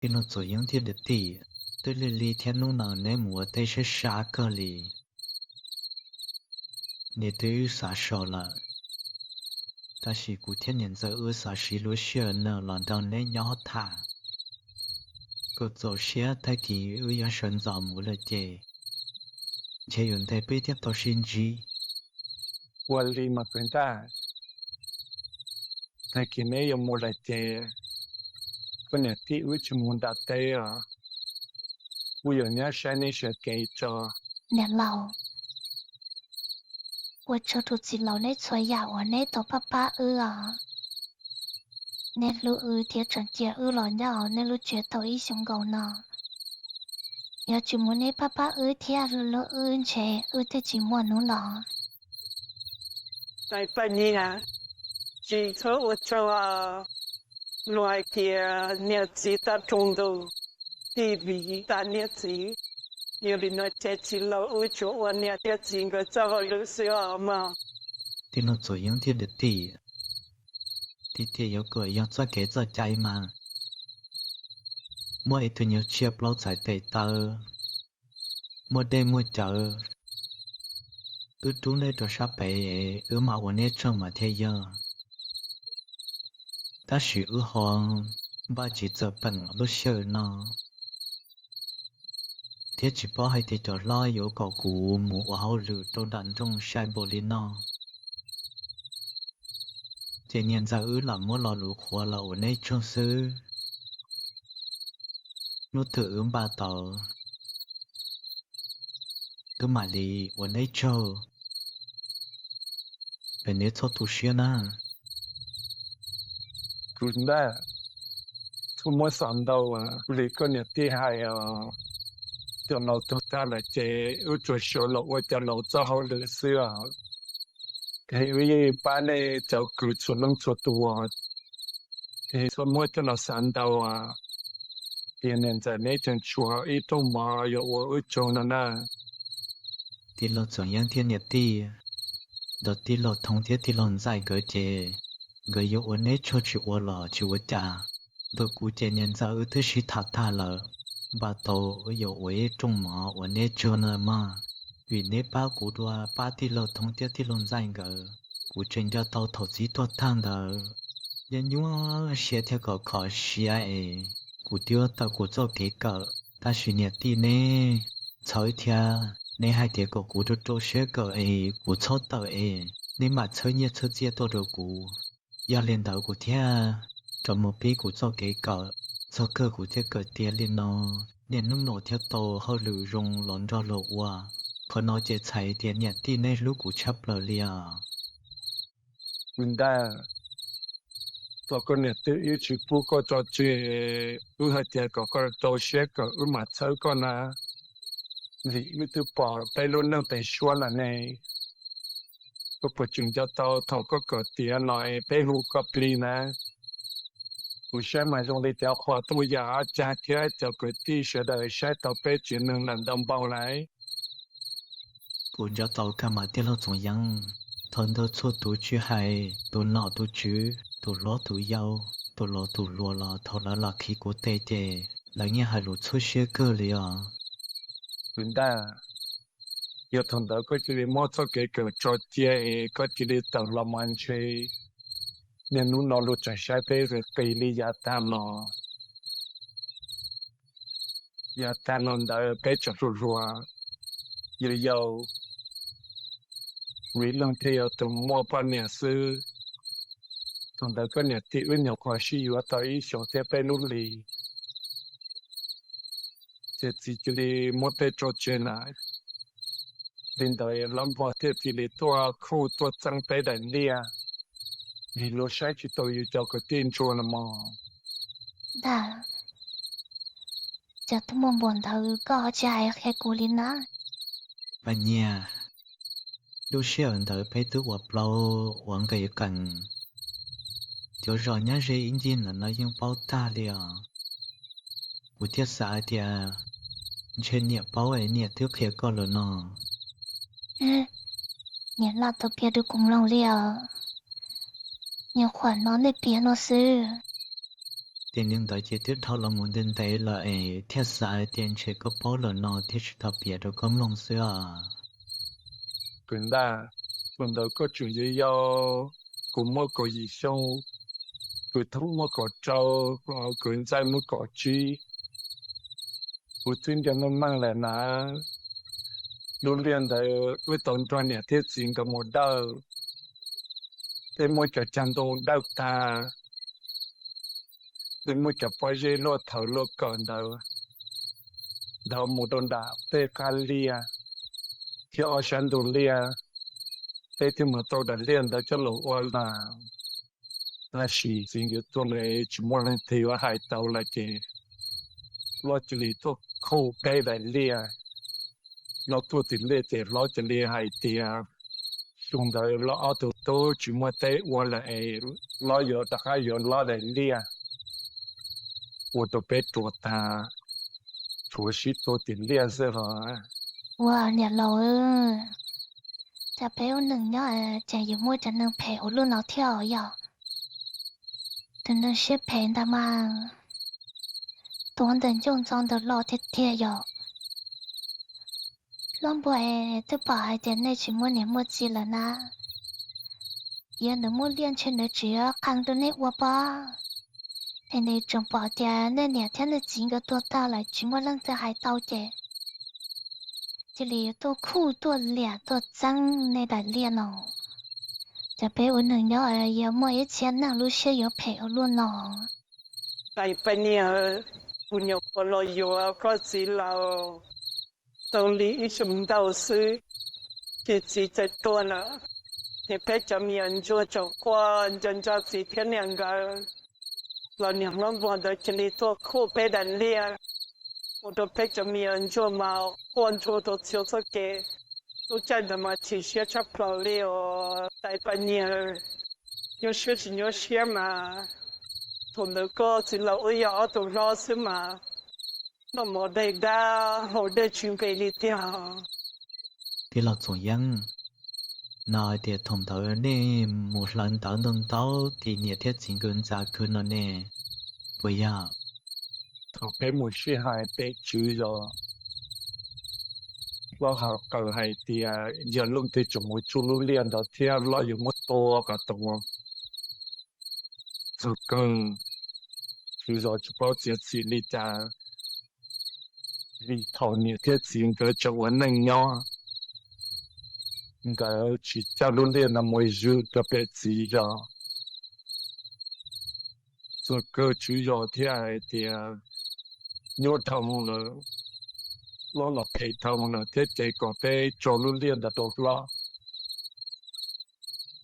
Tij laug Txoov Yeeb thiab niam tij, twb lig lig thiab hnub no neb mus ua teb sab sab kawg li. Niam tij wb xav so lawm, tab sis kuv thiab niam ntxawm wb xav siv lub sij hawm no los nrog neb nyob tham kom txaus siab, tag kis wb yuav sawv ntxov mus lawm ces ntshe yuav ntev peb thiaj tau sib ntsib. Ua li mas kwv ntag, tag kis neb yuav mus lawm ces koj niam tij wb tsis mus nram teb os, wb yuav nyob saib neb sawv kev tso. Niam laus, ua tsaug rau txiv laus neb txhua yam uas neb tau pab pab wb os. Neb hlub wb thiab tseem cia wb los nyob hauv neb lub tsev tau ib xyoos nkaus no. Yog tsis muaj neb pab pab wb thiab hlub hlub wb ntshe wb twb tsis muaj hnub no. Paj Nyiaj, tsis txhob ua tsaug, luag hais tias niam txiv tag rooj ntug, tij viv tag niam txiv. Yog li no ces txiv laus wb tsuas ua niam thiab txiv nkawd txoj hauj lwm xwb os mog. Tij laug Txoov Yeeb thiab niam tij, tiag tiag yuav kom yog txoj kev txoj cai mas. Muaj ib tug nyuag tsiaj plaub txhais tes taw, muaj dej muaj cawv, wb rub neb rau sab pem, wb mam ua neb tsaug mas thiaj yog. Tab sis wb ho npaj tsis txawm peem lub sij hawm no, thiab tsis paub hais tias cov hlob yuav kom kuv mus ua hauj lwm rau nram nroog sai npaum li no, ces niam ntxawm wb lam muab lo lus qhuav los ua neb tsaug xwb. Hnub twg wb npaj tau, wb mam li ua neb tsaug, es neb txhob tu siab na. Kuv ntag, txhob muab xav ntau li koj niam tij hais os. Cov laus tuag tag lawm ces wb tsuas xyuas los ua cov laus txoj hauj lwm xwb os. Ces wb yeej pab nej cov kwv txhua leej txhua tus, ces txhob muab coj los xav ntau, tias niam ntxawm neb tseem tshuav ib rooj mov yuav ua wb tsaug no na. Tij laug Txoov Yeeb thiab niam tij, ntawm tij laug Thoob thiab tij laug Ntxaij nkawd ces nkawd yuav ua neb tsaug tsis ua los tsis ua cas. Ntawm kuv ces niam ntxawm wb twb sib tham tag lawm, npaj tau wb yuav ua ib rooj mov ua neb tsaug no mog, vim neb pab kuv dua pab tij laug Thoob thiab tij laug Ntxaij nkawd, kuv tseem nco tau thaum txiv tuag tag ntawd. Nyuaj nyuaj siab thiab khov khov siab es kuv twb tawm kuv txoj kev kawm, tab sis niam tij neb txhawb thiab neb hais tias kom kuv rau rau siab kawm es kuv txhob tawm es neb mam txhawb nyiaj txhawb txiaj tuaj rau kuv. Yog li ntawd kuv thiaj rov mus pib kuv txoj kev kawm, txog kawg kuv thiaj kawm tiav li no. Niaj hnub no thiaj tau hauj lwm zoo los nrog luag ua. Qhov no ces txhais tias niam tij neb hlub kuv tshaj plaws li os. Kuv ntag, tau koj niam twb wb tsis pub koj tso tseg, wb hais tias kom koj rau siab kawm wb mam txhawb koj na, vim wb twb pom peb lub neej pem suab lawm ne. Koj puas tseem nco tau thaum koj kawm tiav no es peb hu koj plig na? Kuv saib mas zoo li cov qhuas tuaj yam cag thiab cov kwv tij sawv daws saib tau peb tsev neeg lawm ntau npaug lawm. Kuv nco tau kawg mas tij laug Txoov Yeeb, thaum ntawd txhua tus tsis hais tus nom tus tswv, tus hlob tus yau, tus laus tus hluas los thaum lawv los khi kuv tes ces lawv yeej hais lus txhawb siab kawg li os. Kuv ntag, yog thaum ntawd koj cia li muab txoj kev kawm tso cia es koj cia li tawm los mas ntshe niaj hnub no luag tseem saib peb qis li yav tag no. Yav tag no ntawd peb tseem hluas hluas, yau yau, vim leej twg yog tus muaj poj niam xwb. Thaum ntawd koj niam tij wb nyuam qhuav sib yuav tau ib xyoos thiab peb lub hlis, ces txiv cia li muab peb tso tseg lawm. Li ntawd hlob Npog thiaj cia li tuaj khuj tuaj txeeb peb daim liaj, vim luag saib tsis taus yus cov kwv tij ntsuag no mog. Ntag, cov tuaj muaj npaum ntawd koj tsis hais qhia kuv li na. Paj Nyiaj, lub sij hawm ntawd peb twb ua plaub ua nqes qees, cov zos nyob ze ib ncig ntawm no yeej paub tag li os. Kuv thiaj xav hais tias ntshe niam paub es niam twb qhia koj lawm no. Niam laj tau piav rau kuv mloog li os. Nyuam qhuav hnov nej piav no xwb. Ces li ntawd ces twb dhau los mus ntev ntev lawm es thiaj xav hais tias ntshe koj paub lawm no thiaj tsis tau piav rau koj mloog xwb os. Kwv Ntaj, thaum ntawd koj tseem yau yau, kuv muaj kaum yim xyoo, kwv Thoob muaj kaum rau, kwv Ntxawg muaj kaum tsib. Kuv twb nco meej meej lawm na. Lub liaj ntawd wb tau nrog niam thiab txiv nkawd mus dawj, peb muab cov cag ntoo dawj tag, peb muab cov pob zeb luaj thawv luaj kawm ntawd ntawd mus rau nram tej qab liaj thiab ob sab ntug liaj, peb thiaj mus tau daim liaj ntawd coj los ua lawm. Tab sis txiv nkawd tuag lawm tsis muaj leej twg yuav hais tau lawm ces hlob cia li tuaj khuj peb daim liaj. Hlob tuaj tim liaj ces hlob cia li hais tias xyoo ntawd hlob ob tug tub tsis muaj teb ua lawm es hlob yuav rov qab yuav hlob daim liaj ua rau peb tuag tag, tshuav sib tua tim liaj xwb los. Ua niam laus, cas peb ua neej nyob ces yuav muaj cov neeg phem ua luaj no thiab os yog? Tus neeg siab phem ntawd mas tuav ntawm ncauj ntxov ntawm los tiag tiag yog. Hlob Npuag, twb pom hais tias nej tsis muaj niam muaj txiv lawm na, yog nws muaj liaj ntshe nws tsis qee rau nej ua pob, es nws tseem pom tias nej niam thiab nej txiv nkawd tuag tag lawm tsis muaj leej twg hais tau ces cia li tuaj khuj tuaj liam tuaj txeeb nej daim liaj no. Cas peb ua neeg nyob yuav muaj ib txhia neeg lub siab yuav phem ua luaj no. Tais poj niam, kuv nyuam qhuav los yuav koj txiv laus tau li ib xyoos ntau xwb, ces txiv txawm tuag lawm. Ces peb cov me nyuam ntsuag tseem quaj nco nco txiv thiab niam nkawd, los niag hlob Npuag ntawd cia li tuaj khuj peb daim liaj, ua rau peb cov me nyuam ntsuag mas quaj ntsuag rau txhua txoj kev. Lub caij ntawd mas chim siab tshaj plaws li os tais poj niam. Nyuaj siab tsis nyuaj siab mas, thaum ntawd koj txiv laus wb yog ob tug hlob xwb mas noj mov dai dab haus dej tsis nqis li tiag. Tij laug Txoov Yeeb, no hais tias thaum ntawd nej mus hlawv ntawv ntau ntau tim niam thiab txiv nkawd ntxa kawg no ne, puas yog? Thaum peb mus sib hais peb tswv zos, hlob hais qawm hais tias yog leej twg tseem mus tsuj lub liaj ntawd thiab hlob yuav muab tua kom tuag. Txog kawg, tswv zos tsis paub txiav txim li cas, vim thaum niam thiab txiv nkawd tseem ua neej nyob, nkawd tsis coj lub liaj no mus zwm rau pem txiv zos. Txog kawg tswv zos thiaj hais tias nyuaj dhau lawm, hlob los phem dhau lawm thiab ces kom peb tso lub liaj ntawd rau hlob.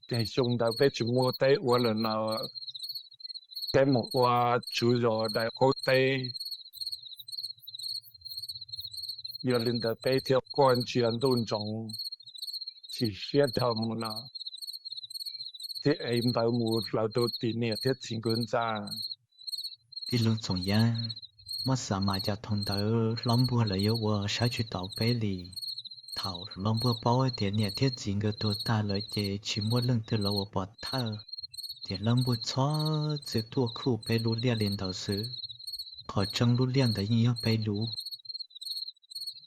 Ces xyoo ntawd peb tsis muaj teb ua lawm no, peb mus ua tswv zos daim qub teb. Yog li ntawd peb thiaj quaj ntsia ntuj ntsoov, chim siab dhau mus no, thiaj ev ntawv mus hlawv rau tim niam thiab txiv nkawd ntxa. Tij laug Txoov Yeeb, muab xav mas cas thaum ntawd hlob Npuag lawv yuav ua saib tsis taus peb li. Thaum hlob Npuag paub tias niam thiab txiv nkawd tuag tag lawm ces tsis muaj leej twg los ua pov thawj, ces hlob Npuag txhob txwm tuaj khuj peb lub liaj li ntawd xwb. Qhov tseeb lub liaj ntawd yeej yog peb lub.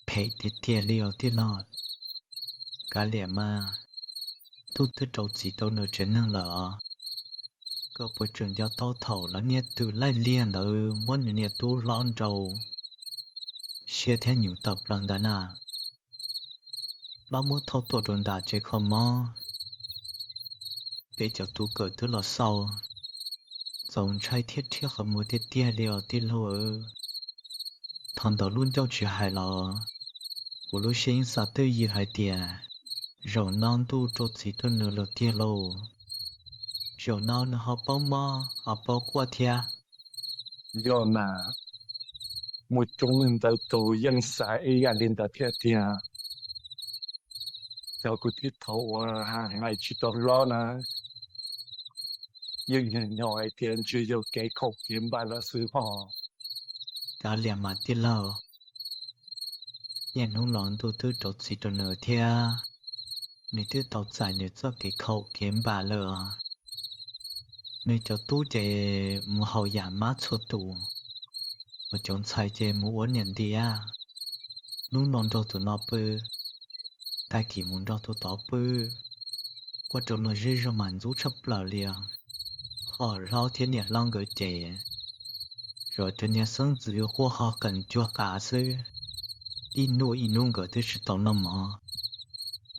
Phem tiag tiag li os tij laug. Kav liam mas, ntuj twb rau txim rau nws tsev neeg lawm os. Koj puas tseem nco tau thaum lawv niag tub laij liag ntawd muab nws niag tub hlob nrau siab thiab nyuv tawm plaws ntawd na? Hlob muab thauj tuaj rau nram tsev kho mob, peb cov tub kawm twb los xauj, txaus ntshai thiab rhiab qhov muag tiag tiag li os tij laug. Thaum ntawd lub ncauj tsis hais los, kuv lub siab yeej xav twj ywm hais tias zaum no ntuj rau txim rau nws lawm tiag lauj. Zaum no nws ho paub mob ho paub quaj thiab. Yog mas, muaj coob leej ntau tus yeej xav ib yam li ntawd thiab tiag. Cov kwv tij thaum uas hais tsis tau hlob na, yeej nyob hais tias ntshe yog kev khaum kev npam lawm xwb hos. Kav liam mas tij laug, niaj hnub no ntuj twb rau txim rau nws thiab, nws twb tau txais nws txoj kev khaum kev npam lawm os. Nws cov tub ces mus haus yam mab txhua tus, uas cov ntxhais ces mus ua niam ntiav, hnub no nrog tus no pw, tag kis mus nrog tus tod pw, ua rau luag zej zog mas ntxub tshaj plaws li os. Ho hlob thiab niam hlob nkawd ces, tsuas cov niag xeeb ntxwv quaj ho qees cuag qas xwb, ib hnub ib hnub nkawd twb tsis tau noj mov,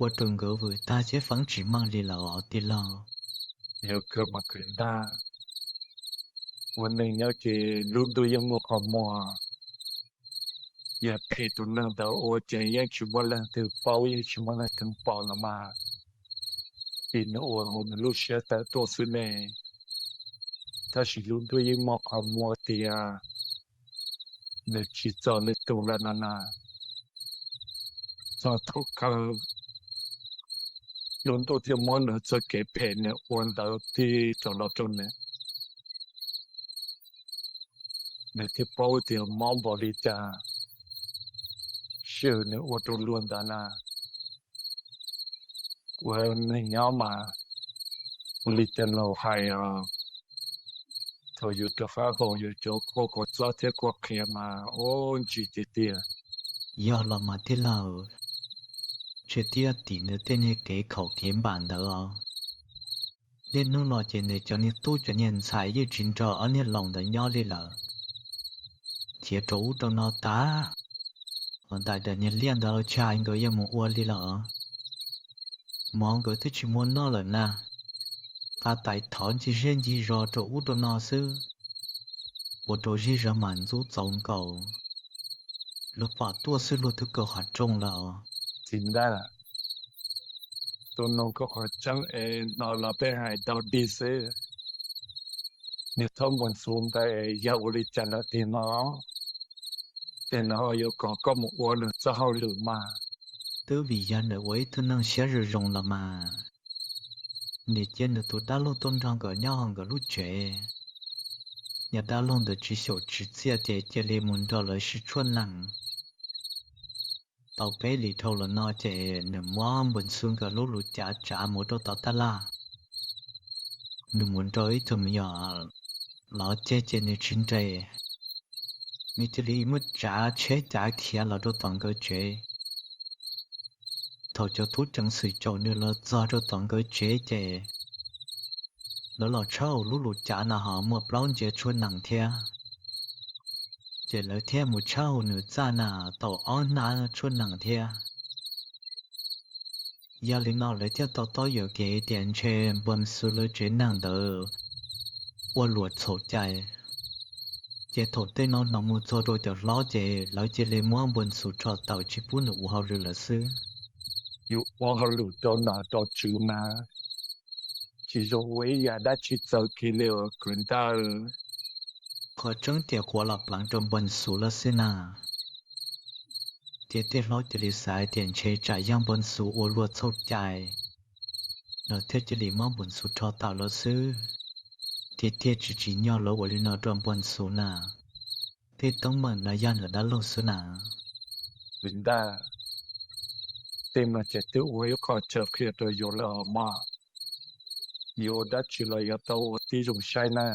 ua rau nkawd vwm tag thiab feeb tsis meej li lawm os tij laug. Yog kawg mas kwv ntag, ua neeg nyob ces lub ntuj yeej muaj qhov muag. Yog phem tus neeg ntawd ua ces yeej tsis muaj leej twg paub, yeej tsis muaj leej twg pom los mas, vim nws ua nws lub siab tawv tuaj xwb ne. Tab sis lub ntuj yeej muaj qhov muag tias nws tsis txog nws tus lawm no na. Txog thaum kawg lub ntuj thiaj muab nws txoj kev phem nws ua ntawd tig rov los rau nws. Nws thiaj paub tias mob npaum li cas, sij hawm nws ua rau luag ntawd na. Ua neeg nyob mas ua li cas los hais os, thaum yus rov qab haus yus cov kua kua txob thiab kua qhiav mas ua ntsis tiag tiag. Yog los mas tij laug, ntshe twb yog tim nws tej niag kev khaum kev npam ntawd os. Niaj hnub no ces nws cov niag tub cov niag ntxhais yeej tsis nrog ob niag laus ntawd nyob li lawm, khiav rau ub rau no tas. Hos ntais daim niag liaj ntawd los tsis hais nkawd yuav mus ua li lawm. Mov nkawd twb tsis muaj noj lawm na, qa tais thov ncig zej ncig zos rau ub rau no xwb, ua rau zej zog mas ntxub txaus nkaus. Luag pom tuaj xwb luag twb kaw qhov rooj lawm. Txiv ntaj, tus nug koj qhov tseeb es no los peb hais tau dig xwb. Niag thab npua ntxhuv ntawd yog ua li cas lawm tiag no? Tej no yuav kom koj mus ua nws txoj hauj lwm mas. Twb vim yog nws ua ib tug neeg siab zoo zoo los mas, nws cia nws tus dab laug tuaj nrog nkawd nyob hauv nkawd lub tsev. Yog dab laug ntawd tsis xyaum tsis txiaj ces cia li mus nrog lawv sib tshuaj nees. Tau peb hlis dhau los no ces nws muab npua ntxhuv nkawd lub lus cav tsav mus rau tom tab laj. Nws mus nrog ib tug me nyuam lov ceg ces nws tsis nres, nws cia li muab tsav tsheb cav khiav los rau tom nkawd tsev. Thaum cov tub ceev xwm caum nws los txog rau tom nkawd tsev ces lawv los tshawb hauv lub lus cav no ho muaj plaub ntsiav tshuaj nees thiab. Ces lawv thiaj mus tshawb hauv nws txaj na tau ob hnab tshuaj nees thiab. Yog li no lawv thiaj to taub yuam kev tias ntshe npua ntxhuv lawv tsev neeg ntawd ua luam txhaum cai. Ces thaum tej no hnov mus txog rau cov hlob ces lawv cia li muab npua ntxhuv rho tawm tsis pub nws ua hauj lwm lawm xwb. Yus ua hauj lwm rau nom rau tswv mas tsis zoo ua ib yam dab tsi txawv kiag li os kwv ntawd. Qhov tseeb tias quav los pleev rau npua ntxhuv lawm xwb na. Ces tej hlob cia li xav tias ntshe tsam yog npua ntxhuv ua luam txhaum cai, lawv thiaj cia li muab npua ntxhuv rho tawm lawm xwb. Tiag tiag tsis tsim nyog lawv ua li no rau npua ntxhuv na. Tej teeb meem no yog nws dab laug xwb na. Vim ntag, tej no ces twb ua ib qho chaw qhia rau yus lawm os mog. Yus ua dab tsi los yuav tau ua tib zoo saib na.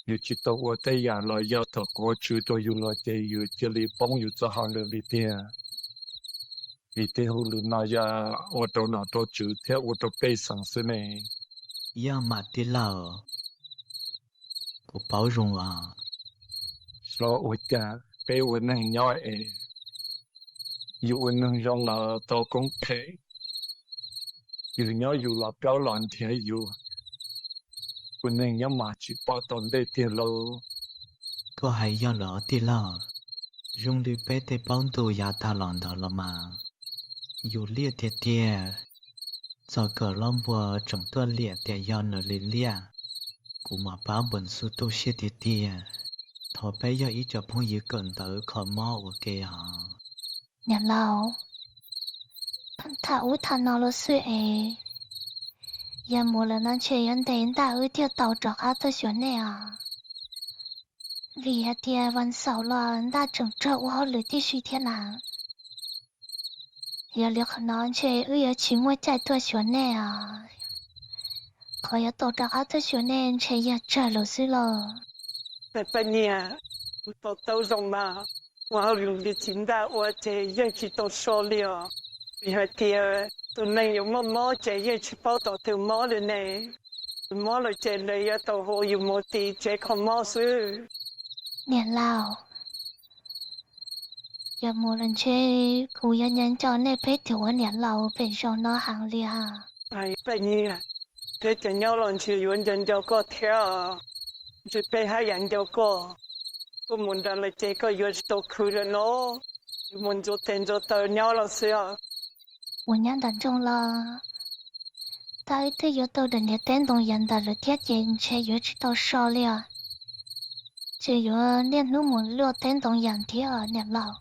Yus tsis tau ua tej yam los yog thaum quav tswv rau yus los ces yus cia li poob yus txoj hauj lwm li tiag. Vim tej hauj lwm no yog ua rau nom rau tswv thiab ua rau pej xeem xwb ne. Yog mas tij laug, kuv paub zoo os. Xyov ua cas peb ua neeg nyob es yus ua neeg zoo los tau koob phem, yus nyob yus los plaub los nrhiav yus, ua neeg nyob mas tsis pom tau ntej tiag lauj. Koj hais yog lawm os tij laug, zoo li peb tej plaub ntug yav tag los ntawd los mas yus liaj tiag tiag. Txog kawm hlob npua tseem tuaj liam tias yog nws li liaj. Kuv mam pab npua ntxhuv tu siab tiag tiag. Thov peb yog ib co phooj ywg kawm ntawv kho mob ua ke hos. Niam laus, tham ub tham no los xwb es, yog mus lawm no ntshe yuav ntev ntaj wb thiaj tau rov qab tuaj xyuas nej os. Vim hais tias vas xaum los ntaj tseem raug ua hauj lwm tib si thiab na. Yog li qhov no ntshe wb yuav tsis muaj caij tuaj xyuas nej os. Qhov yuav tau rov qab tuaj xyuas nej ntshe yog tsawg los xwb los. Paj Nyiag, kuv to taub zoo mas, ua hauj lwm li txiv ntaj ua ces yeej tsis tau so li os. Vim hais tias tus neeg yuav muaj mob ces yeej tsis paub tom twg mob li ne. Tus mob lawm ces lawv yuav tau hu yus mus tim tsev kho mob xwb. Niam laus, yog mus los ntshe kuv yuav nco nco nej peb tus ua niam laus pem zos no heev li os. Paj Nyiag, peb cov nyob los ntshe yuav nco nco koj thiab os. Ntshe peb haj yam nco koj. Koj mus nrad lawm ces koj yuav tsis tau khwv lawm no, yuav mus ntxuav tes ntxuav taw nyob los xwb os. Mus nyob nram nroog los tab ib twb yuav tau daim niag teb ntoo yas ntawm lawm thiab ces ntshe yuav tsis tau so li os. Ces yuav niaj hnub mus luaj teb ntoo yas thiab niam laus.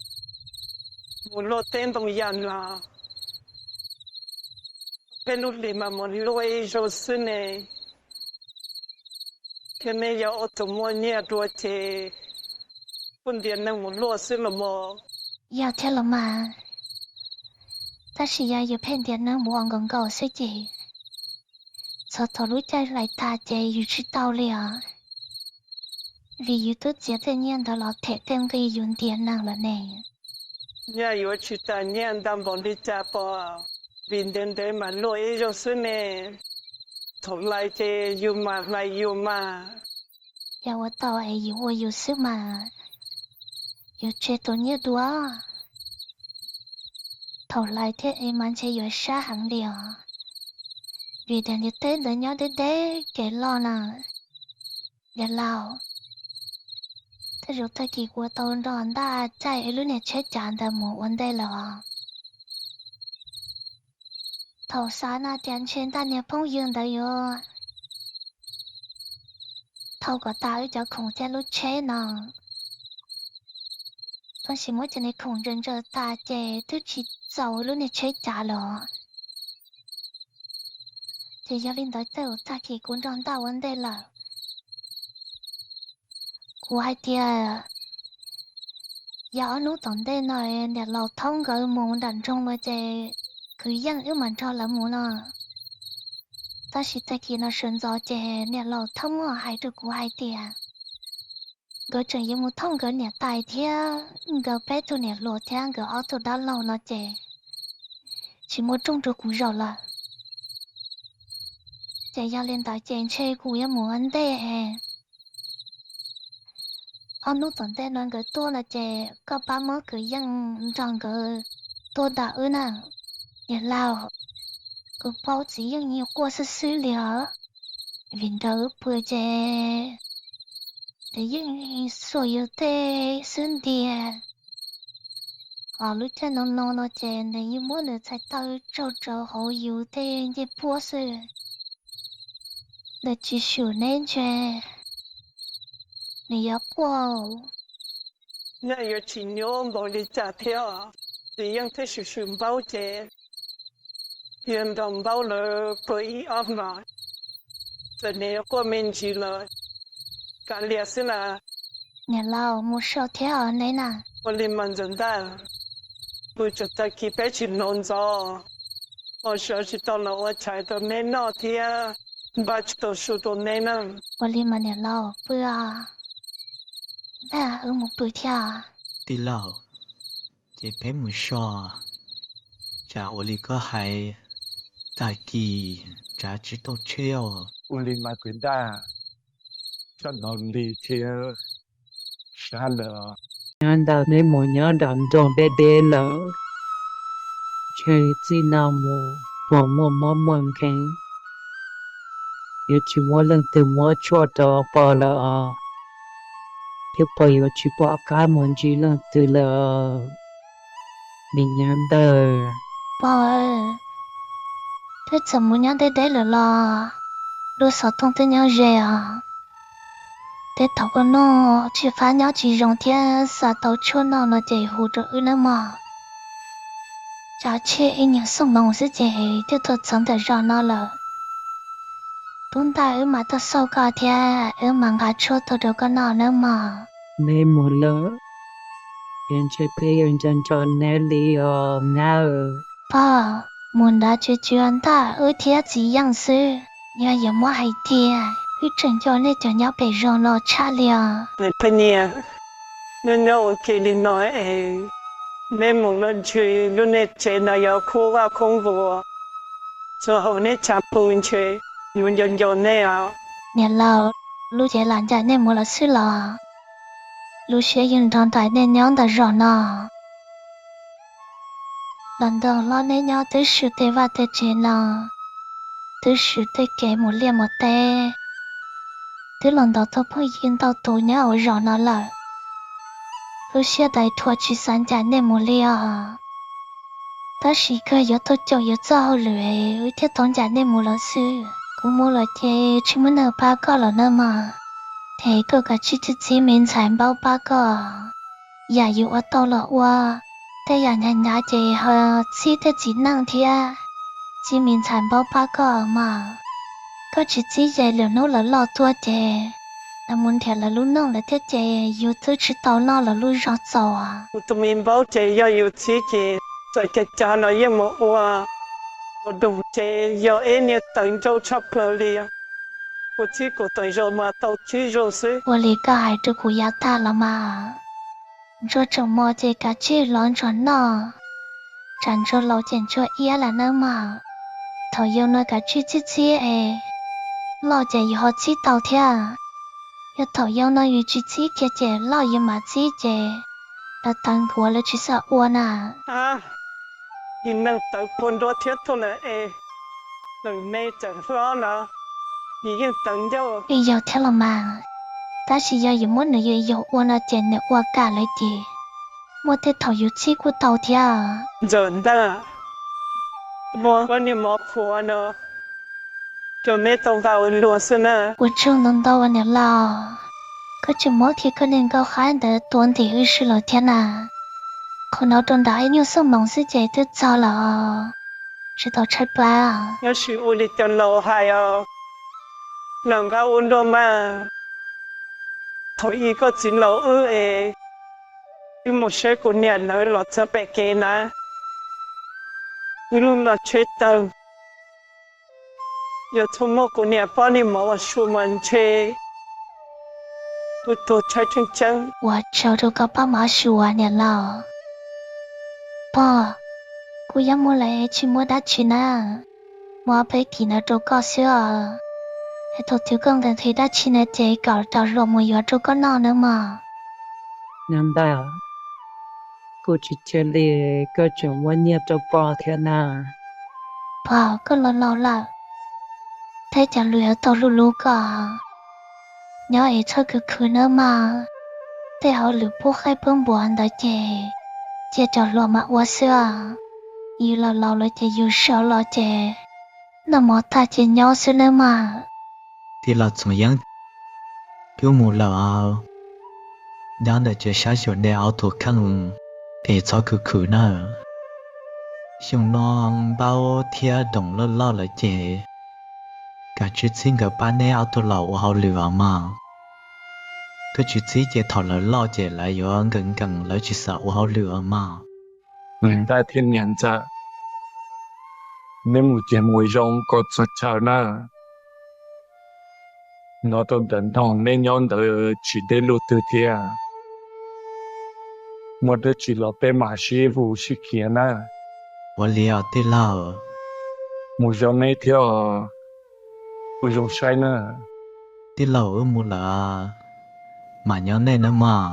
Mus luaj teb ntoo yas los? Peb lub hlis mas mus luaj ib zaug xwb ne. Thiab neb yog ob tug muaj nyiaj dua ces kuj ntiav neeg mus luaj xwb los mas. Yog thiab los mas, tab sis yog yus pheej ntiav neeg mus ua nkaus nkaus xwb ces txog thaum lub caij hlais tas ces yus tsis tau li os, vim yus twb txiav tej nyiaj ntawd los them tej nqi yus ntiav neeg lawm ne. Nyiaj yuav tsis tas nyiaj ntau npaum li cas pom, vim ntev ntev mas luaj ib zaug xwb ne. Thaum hlais ces yus mas hlais yus mas. Yog ua tau es yus ua yus xwb mas, yus tseg tus nyiaj dua. Thaum hlais thiab es mas ntshe yuav sab heev li os, vim tias niam teb ntawd nyob deb deb kev loj na. Niam laus, tej zaum tag kis kuv tau nrog ntaj caij wb lub niag tsheb cav ntawd mus ua ntej lawm os. Thaum xav no tias ntshe ntaj niag phooj ywg ntawd yuav thau kom tas wb cov khoom thiab lub tsheb no, tab sis muab cov niag khoom ntsaws ntsaws tas ces twb tsis txaus lub niag tsheb cav lawm. Ces yog li ntawd tej zaum tag kis kuv nrog ntaj ua ntej lawm. Kuv hais tias yog ob hnub tom ntej no niam laus Thoob nkawd mus nram nroog no ces kwv yeej wb mam nrog lawv mus no. Tab sis tag kis no sawv ntxov ces niam laus Thoob hais rau kuv hais tias nkawd tseem yuav mus thauj nkawd niam tais thiab nkawd peb tug niam hluas thiab nkawd ob tug dab laug no ces tsis muaj rooj rau kuv zaum lawm. Ces yog li ntawd ces ntshe kuv yuav mus ua ntej. Ob hnub tom ntej no nkawd tuaj no ces koj pab muab kwv yeej nrog nkawd tuaj nram wb na. Niam laus, kuv paub txiv yeej yeej quaj xwb xwb li os, vim nrog wb pw ces nws yeej xuas yus tej xub ntiag. Hos lub caij no no no ces nws yeej muab nws txhais taw tsaug rau hauv yus tej ncej puab xwb. Nws tsis swm neb ntshe nws yuav quaj. Nyob yuav tsis nyuaj npaum li cas thiab, txiv yeej thiaj swm swm npaub ces yog nrog npaub lawv pw ib ob hmos, txawm nws yuav quaj me ntsis los kav liam xwb na. Niam laus mus so thiab os neb na. Ua li mas ntxawm ntaj, pw tsaug tag kis peb tsis hnov ntxov, ua sawv tsis tau los ua tshais rau neb noj thiab npaj tsis tau su rau neb na. Ua li mas niam laus pw os, ntaj wb mus pw thiab. Tij laug, ces peb mus so, tsam ua li koj hais, tag kis tsav tsis tau tsheb os. Ua li mas kwv ntaj, sab nov li thiab sab lawm. Nyob ntawd neb mus nyob nram nroog deb deb lawm, ntshe txij no mus puas muaj mob muaj nkeeg, yuav tsis muaj leej twg muab tshuaj rau pog lawm os, thiab pog yuav tsis pom qab mus ntsib leej twg lawm. Nim nyob ntawd. Pog, twb txawm mus nyob deb deb lawm los lub xov tooj twb nyob ze os. Tej thaum koj noj tsis fab nyob tsis zoo thiab xa tau tshuaj noj no ces hu rau wb nawb mog. Tsam tshem ib nyuag xuab moos xwb ces twb tuaj txog ntawm zos no lawm. Tub ntaj wb mam tuaj xauj koj thiab wb mam nqa tshuaj tuaj rau koj noj nawb mog. Neb mus lawm, es ntshe peb yuav nco nco neb li os nawb. Pog, mus nrad tsuas tshuav ntaj wb thiab txiv yeej xwb. Yog yuav muab hais tiag, wb tseem nco nej cov nyob pem zos no tshaj li os. Niam, nyob nyob ua ke li no es neb mus los ntshe lub nej tsev no yuav khoob vaj khoob npua, txhua hauv neb tshav puv ntshe yuav nco nco nej os. Niam laus, lub cev lam ncaim nej mus lawm xwb los? Lub siab yeej nrog nraim nej nyob ntawm zos no. Los nrog hlob neb nyob twb swm tej vaj tej tsev no, twb swm tej kev mus liaj mus teb, twb los nrog tau phooj ywg ntau tus nyob hauv zos no lawm. Lub siab dais thuam tsis xav ncaim nej mus li os. Tab sis kawg yuav tau caum yuav txoj hauj lwm wb thiaj tau ncaim nej mus lawm xwb. Kuv mus lawm ces tsis muaj neeg pab koj lawm nawb mog. Ces koj kav tsij txib txib me ntxhais npaub pab koj. Yam yus ua tau los ua, tej yam hnyav hnyav ces ho txib tej txiv neej thiab. Txib me ntxhais npaub pab koj mas, koj tsis txib ces lwm hnub lawv loj tuaj ces lawv mus nrhiav lawv lub neej lawm thiab ces yus twb tsis tau noj lawv lub zog txaus. Kuv tus me npaub ces yog yus txib ces txawm cas cas los yeej mus ua, ua dog ces yog ib niag tawv ncauj tshaj plaws li. Kuv txib kuv tus zoo mas tau tsib zoo xwb. Ua li koj hais rau kuv yav tag los mas. Ntsuag tseem mos ces kav tsij lov ntsuag noj, tsam ntsuag laus ces ntsuag iab lawm nawb mog. Thaum yau no kav tsij txib txib es loj ces yus ho txib tau thiab. Yog thaum yau no yus tsis txib kiag ces loj yus mam txib ces lawv tawv nkuav lawv tsis xav ua na. Yus neeg tawv puag nruab thiab tuaj lawm es lawm me txawm hlob no, yus yeej tawv ncauj. Yeej yog thiab los mas, tab sis yog yus muab nws yus yaus ua no ces nws ua kam lawm ces muaj tej thaum yus txib kuj tau thiab. Ntxawm ntag, muab koj niag mov qhuav no rau neb tau nqa ua luag xwb na. Ua tsaug ntau ntau niam laus, koj tseem muab kiag koj niag nkauj qaib ntawd tua ntim wb swb lawm thiab na. Qhov no rau nram ib nyuag xuab moos xwb ces twb txog lawm, tsis tau tshaib plab. Nyob sis ua li cov laus hais os, los nqa ua luag mas. Thaum ub koj txiv laus wb es wb mus saib kuv niam lawv los txog pem kev na, wb lub los tsheb tawg, yog txhob muab kuv niam pob niag mov ua su mas ntshe kuv tuag tshaib tseeb tseeb. Ua tsaug rau koj pob mov su niam laus. Pog, kuv yuav mus lawm tsis muaj dab tsi na, muab peb kis no rau koj xwb os. Es thaum twg koj nqhis nqhis dab tsi na ces kom rau hluas mus yuav rau koj noj nawb mog. Nyob ntag, kuv tsis cia li, koj tseem muab nyiaj rau pog thiab na. Pog, koj los laus lawm, teb cov lus yuav tau hlub hlub koj. Nyob es txhob khwv khwv nawb mog. Tej hauj lwm pub qaib pub npua ntawd ces cia cov hluas mas ua xwb os. Yus los laus lawm ces yus sawv los ces noj mov tag ces nyob xwb nawb mog. Tij laug Txoov Yeeb, wb mus lawm os. Nyob ntawm tsev saib xyuas nej ob tug kheej es txhob khwv khwv na. Xyoo no npawb thiab doos loj loj lawm ces kav tsij txib nkawd pab neb ob tug los ua hauj lwm os mog. Koj tsis txib ces thaum lawv loj ces lawv yuav nkees nkees lawv tsis xav ua hauj lwm os mog. Niam ntaj thiab niam ntxawm, neb mus ces mus zoo kom txog chaw na. Hnov rau ntawm noog neb nyob ntawd tsis deb luaj twg thiab. Muaj dab tsi los peb mam sib hu sib khiav na. Ua li os tij laug. Mus zoo neb thiab os, ua zoo saib na. Tij laug wb mus lawm, mam nyob nej nawb mog.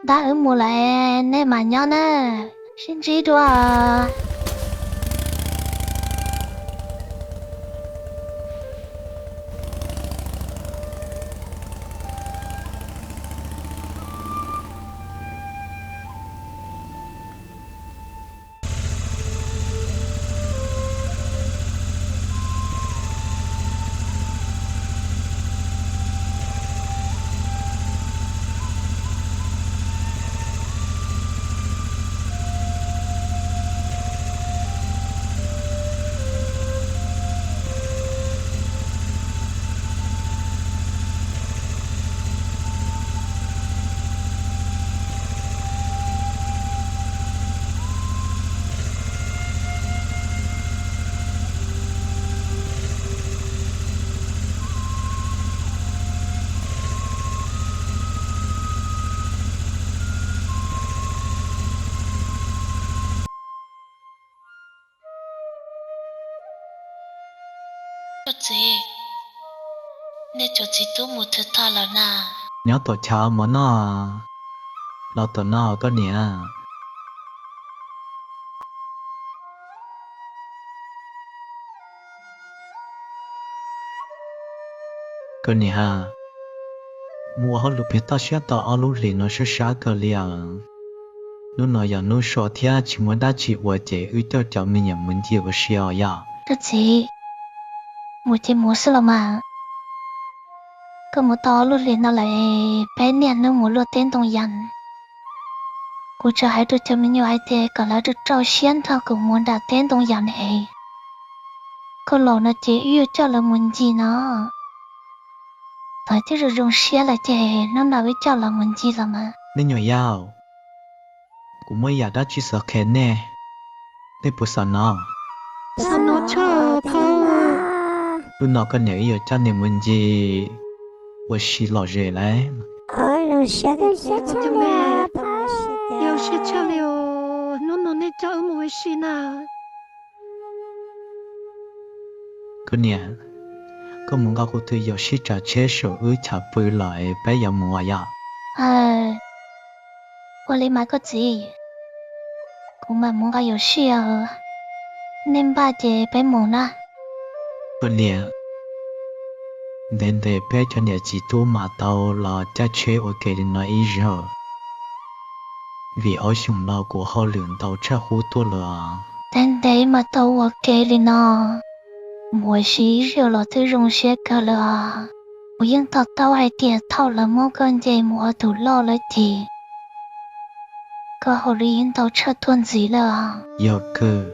Ntab, wb mus lawm, nej mam nyob na, sib ntsib dua. Cov txiv tub mus twg tag lawm na? Nyob tom chav mov noj, los tom no koj niam. Koj niam, mus ua hauj lwm pem toj siab tau ob lub hlis no sab sab kawg li os. Hnub no yog hnub so thiab tsis muaj dab tsi ua ces wb coj cov me nyuam mus ncig ua si os yom. Koj txiv, mus ces mus xwb los mas. Koj mus tau ob lub hlis no lawm, peb niaj hnub mus luaj teb ntoo yas. Kuv tsuas hais rau cov me nyuam hais tias kom lawv rau rau siab nrog kuv mus nram teb ntoo yas ne. Koj los no ces wb yuav coj lawv mus ncig no. Thaum twb zoo zoo siab lawm ces hnub no wb coj lawv mus ncig los mas. Me nyuam yaus, kuv muaj yam dab tsi xav qhia nej, nej puas xav hnov? Xav hnov tshaj, phauj. Hnub no koj niam wb yuav coj nej mus ncig ua si lom zem lauj. Zoo siab tshaj li os, hnub no nej coj wb mus ua si na. Koj niam, koj mus nqa kuv tus yawm sij tsav tsheb saum wb chav pw los es peb yuav mus os yom. Ua li mas koj txiv, kuv mam mus nqa yawm sij os, nej npaj ces peb mus na. Koj niam, ntev ntev peb cov niam txiv tub mam tau los caij tsheb ua ke li no ib zaug, vim ob xyoos no kuv hauj lwm ntau tshaj qub tuaj lawm. Ntev ntev mas tau ua ke li no, mus ua si ib zaug los twb zoo siab kawg lawm os. Kuv yeej to taub hais tias thaum lawv muab koj nce mus ua tus loj lawm ces koj hauj lwm yeej ntau tshaj tuaj ntxiv lawm os. Yog kawg,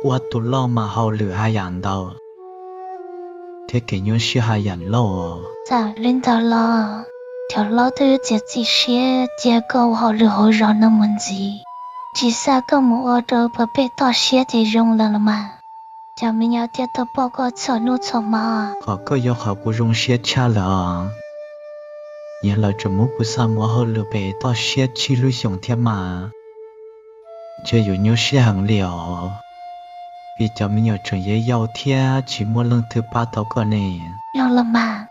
ua tus loj mas hauj lwm haj yam ntau thiab kev nyuaj siab haj yam loj. Txawm li ntawd los cov hlob twb txiav txim siab cia koj ua hauj lwm hauv zos no mus ntxiv, tsis xa koj mus ua rau pem toj siab ces zoo lawm los mas. Cov me nyuam thiaj tau pom koj txhua hnub txhua hmo. Qhov koj yog qhov kuv zoo siab tshaj lawm os. Yog lawv tseem muab kuv xa mus ua hauj lwm pem toj siab tsib lub xyoos thiab mas, ntshe yuav nyuaj siab heev li os, vim cov me nyuam tseem yau yau thiab tsis muaj leej twg pab tau koj ne. Yog los mas,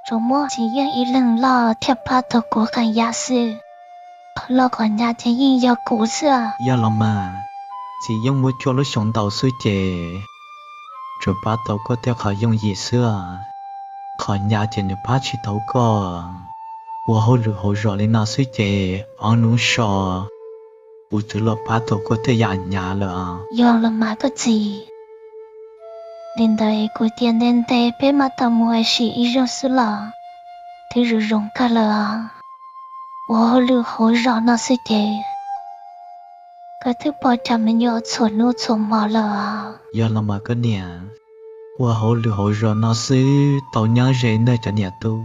tsuas muaj txiv yeej ib leeg loj thiaj pab tau kuv qee yam xwb. Qhov loj qhov hnyav ces yeej yog kuv xwb. Yog los mas, txiv yeej muaj cuaj lub xyoo ntau xwb ces tsuas pab tau koj tej qhov yooj yim xwb. Qhov hnyav ces nws pab tsis tau koj. Ua hauj lwm hauv zos li no xwb ces ob hnub so kuv twb los pab tau koj tej yam hnyav lawm. Yog los mas koj txiv, li ntawd kuv tias ntev ntev peb mam tau mus ua si ib zaug xwb los twb zoo zoo kawg lawm. Ua hauj lwm hauv zos no xwb ces koj twb pom cov me nyuam txhua hnub txhua hmo lawm. Yog los mas koj niam, ua hauj lwm hauv zos no xwb tau nyob ze ntawm cov niam tub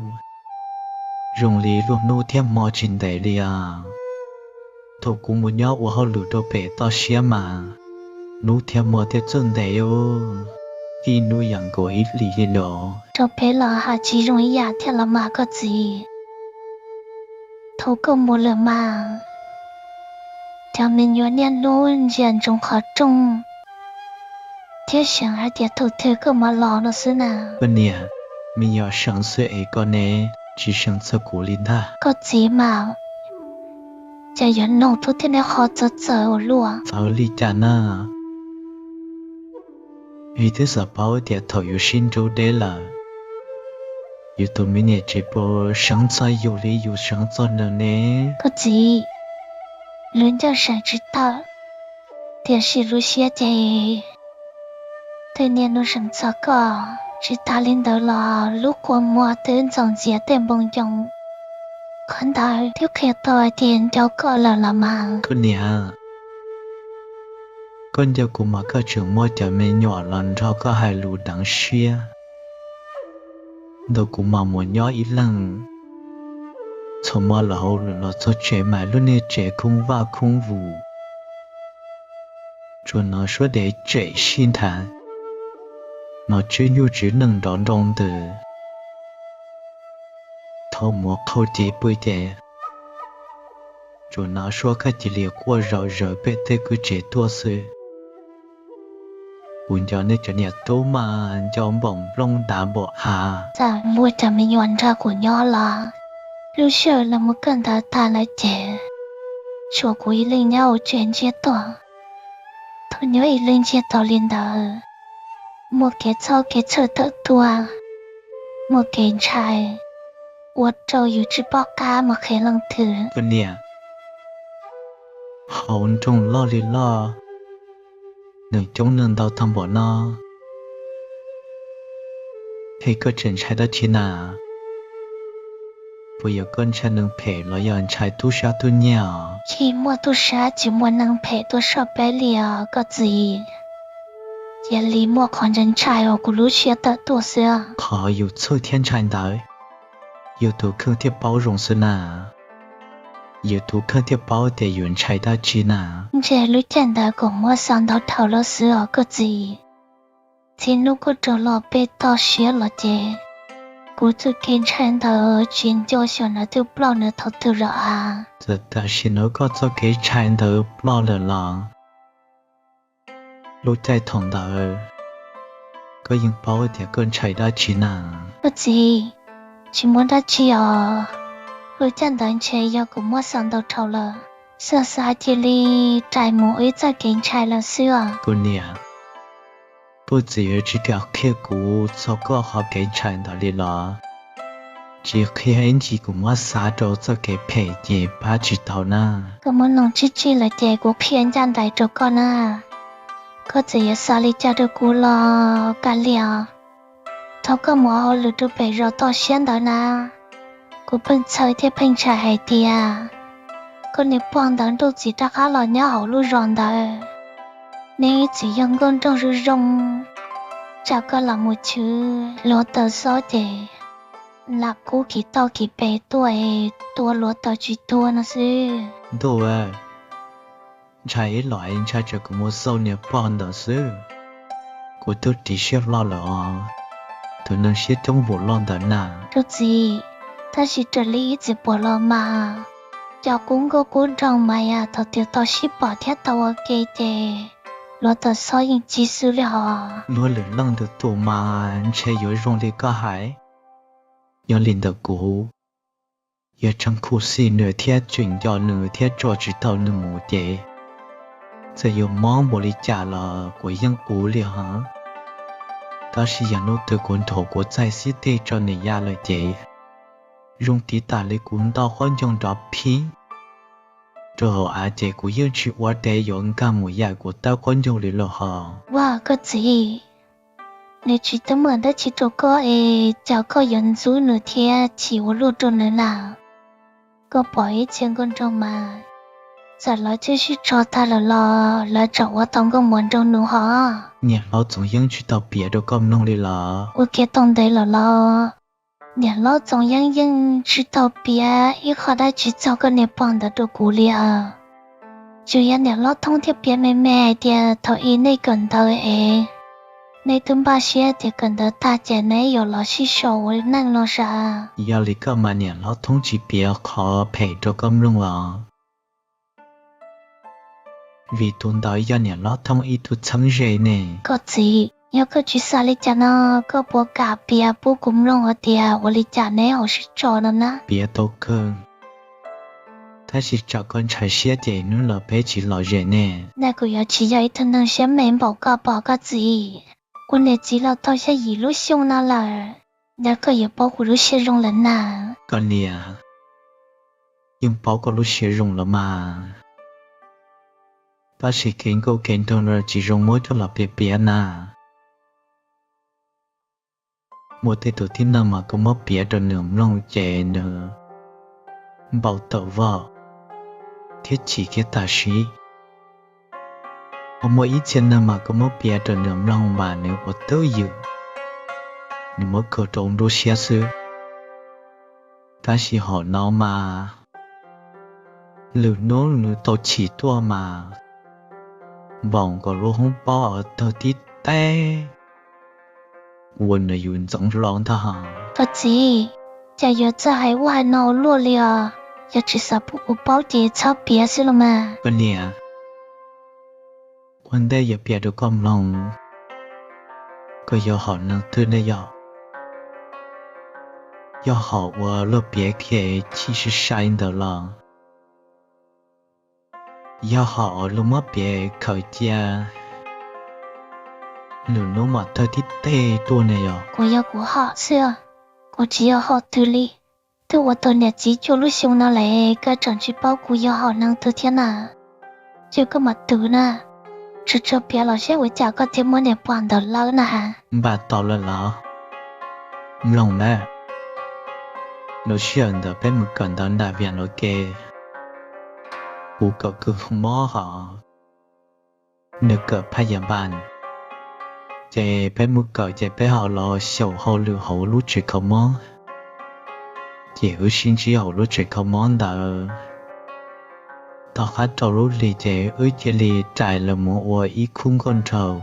zoo li lub hnub thiab hmo tsis ntev li os. Thaum kuv mus nyob ua hauj lwm rau pem toj siab mas hnub thiab hmo thiaj txawj ntev, ib hnub yam nkaus ib hlis li los. Rau peb los haj tsis zoo ib yam thiab los mas koj txiv. Thaum koj mus lawm mas cov me nyuam niaj hnub ntsia ntsoov qhov rooj thiab seev hais tias thaum twg koj mam los no xwb na. Koj niam, me nyuam seev xwb es koj ne, tsis seev txog kuv li ntag. Koj txiv mas, cas yuav nug tub thiab neb qhov txawv txawv ua luaj. Txawv li cas na? Vim twb xav paub tias thaum yus sib nrub deb lawm, yus tus me niam tsev puas seev txog yus li yus seev txog nws ne? Koj txiv, lub ncauj seev tsis tawm, tiam sis lub siab ces twb niaj hnub seev txog koj. Tsis tas li ntawd los lub kua muag twb ntxoov ntxias tej npoo ncoo, qhov ntawd twb qhia tau hais tias nco koj lawm los mas. Koj niam, koj nco kuv mas koj tseem muab cov me nyuam los nrog koj hais lus deev siab. Ntawm kuv mas mus nyob ib leeg, txhua hmo los hauj lwm los txog tsev mas lub niag tsev khoob vaj khoob vus, tsuas hnov suab dev tsem sib nthab, hnov tswb nyuj tswb nees nrov nroo ntws. Thaum mus qhau cev pw ces tsuas hnov suab kab cia li quaj zom zaws pem tej kwj tsev tuaj xwb. Kuv nco nej cov niam tub mas nco npaum nplooj ntav npaum hav. Txawm muaj cov me nyuam nrog kuv nyob los lub sij hawm los mus kawm ntawv tag lawm ces tshuav kuv ib leeg nyob hauv tsev ntsiag to. Thaum nyob ib leeg ntsiag to li ntawd, muaj kev txhawj kev txhawj tawm tuaj, muaj kev ntshai, ua rau yus tsis paub qab mus qhia leej twg. Koj niam, hauv nroog loj li loj, nws coob neeg ntau tag npaum no, es koj tseem ntshai dab tsi na? Puas yog koj ntshai neeg phem los yog ntshai tub sab tub nyiag os? Tsis muaj tub sab tsis muaj neeg phem tuaj soj peb li os koj txiv. Cia li muaj qhov ntshai ntshai hauv kuv lub siab tawm tuaj xwb. Qhov yus txhawj thiab ntshai ntawd, yus tus kheej thiaj paub zoo xwb na. Yus tus kheej thiaj paub tias yus ntshai dab tsi na. Ntshe lub caij ntawd kuv muab xav ntau dhau lawm xwb os koj txiv. Txij hnub kuv raug los peb toj siab los ces kuv txoj kev ntshai ntawd tsis nco xyov nws twb ploj nws thaum twg lawm as. Txawm tam sim no koj txoj kev ntshai ntawd ploj lawm los lub caij thaum ntawd koj yeej paub tias koj ntshai dab tsi na. Koj txiv, tsis muaj dab tsi os. Lub caij ntawd ntshe yog kuv muab xav ntau dhau lawm, xav xav cia li rais mus ib txoj kev ntshai lawm xwb os. Kuv niam, puj txiv yuav tsis kam qhia kuv txog koj qhov kev ntshai ntawd li los? Tsis qhia ib ntsis kuv muab xav rau txoj kev phem ces pab tsis tau na. Koj muab noog tsib tsij lawm ces kuv qhia ncaj nraim rau koj na. Koj txawm yuav xav li cas rau kuv los kav liam. Thaum koj mus hauj lwm rau pem zos toj siab ntawd na, kuv pheej txhawj thiab pheej ntshai hais tias koj niag pog ntawd nrauj txiv rov qab los nyob hauv lub zos ntawd. Neb ib txwm yog nkauj nraug zoo zoo, tsam koj los mus chwv hluav taws xob ces lam kub kiv toj kiv pes tuaj es tua hluav taws tsis tuag no xwb. Ntuj, ntshai ib los ntshai tsam kuv mus xauj niag pog ntawd xwb. Kuv twb ris siab hlo lawm os, tus neeg siab coob vum loj ntawd na. Rau txiv, tab sis raws li ib txwm pom los mas cov qub nkauj qub nraug mas yam thaum twg tau sib pom thiab tau ua ke ces hluav taws xob yeej tsis xwb li hos. Luag lwm leej lwm tus mas ntshe yuav zoo li koj hais. Yog li ntawd kuv yuav tseem khuv xim nws thiab tseem nco nws thiab tso tsis tau nws mus ces txawm yuav mob npaum li cas los kuv yeej ua li hos. Tab sis yog hnub twg kuv nrhaum kuv txaij xib teg tso nws ya lawm ces zoo tiv tam li kuv ntau qaub ncaug nrov phib rau hauv av ces kuv yeej tsis ua dab tsi yuav nkag mus yam kuv tawb qaub ncaug li lawm hos. Ua koj txiv, nws tsis tau muaj dab tsi rau koj es cas koj yuav ntxub nws thiab chim ua luaj rau nws na? Koj pom ib txhia nkauj nraug mas txawm lawv twb sib tso tag lawm los lawv tseem ua tau nkauj muam nraug nus hos. Niam hlob Txoov Yeeb tsis tau piav rau koj mloog li los? Ua kiag tau ntev lawm los niam hlob Txoov Yeeb yeej tsis tau piav ib qho dab tsi txog koj niag pog ntawd rau kuv li os. Tsuas yog niam hlob Thoob thiaj piav me me hais tias thaum ub nej kawm ntawv es nej twb npaj siab tias kawm ntawv tag ces neb yuav los sib sau ua neej no sav. Yog li koj mas niam hlob Thoob tsis piav qhov phem rau koj mloog los? Vim tus ntawd yog niam hlob Thoob ib tug txheeb ze ne. Koj txiv, yog koj tsis xav li cas no, koj puas kam piav pub kuv mloog hais tias ua li cas neb ho sib tso no na? Piav tau kawg, tab sis tsam koj ntshai siab ces hnub no peb tsis lom zem ne. Ntawm kuv yuav tsis yog ib tug neeg siab me npaum koj pom koj txiv. Kuv niam txiv los tau xya yim lub xyoo no lawm, ntawd koj yuav paub kuv lub siab zoo lawm na. Koj niam, yeej paub koj lub siab zoo los mas, tab sis kev nkauj kev nraug no tsis zoo muab coj los piav piav na. Muaj tej tus tib neeg mas koj muab piav rau nws mloog ces nws npau taws vog thiab chim kiag tam sim. Ho muaj ib txhia neeg mas koj muab piav rau nws mloog mas nws ua twj ywm, nws muab khaws rau nruab siab xwb. Tab sis hom no mas lwm hnub nws tau chim tuaj mas npaum nkaus lub hoob pob tawg tib teg ua nws yus ntxoov hlo ntag. Koj txiv, cas yuav txawj hais ua hais no luaj li os? Yog tsis xav pub kuv paub ces txhob piav xwb los mas. Koj niam, ua ntej yuav piav rau koj mloog, Koj yog hom neeg twg ne yog? Yog hom uas luag piav kiag chim sai sai ntawd los yog hom uas luag muab piav khaws cia lwm hnub mam thawj tib teg tuaj ne yog? Kuv yog kuv hom xwb, kuv tsis yog hom twg li. Twb ua tau niam txiv cuaj lub xyoo no lawm koj tseem tsis paub kuv yog hom neeg twg thiab na. Ces koj mam twv na, tsuas tsuas piav los saib ua cas koj thiaj muab niam pog ntawd lawb na ha. Npaj tau lawm los? Mloog na, lub sij hawm ntawd peb mus kawm ntawv nram Vias Nus Ke, kuv kawm kawg mob hos nws kawm phaj yas npas. Ces peb mus kawm ces peb ho los xyaum hauj lwm hauv lub tsev kho mob. Ces wb sib ntsib hauv lub tsev kho mob ntawd. Tom qab rau lub hlis ces wb cia li rais los mus ua ib khub nkauj nraug.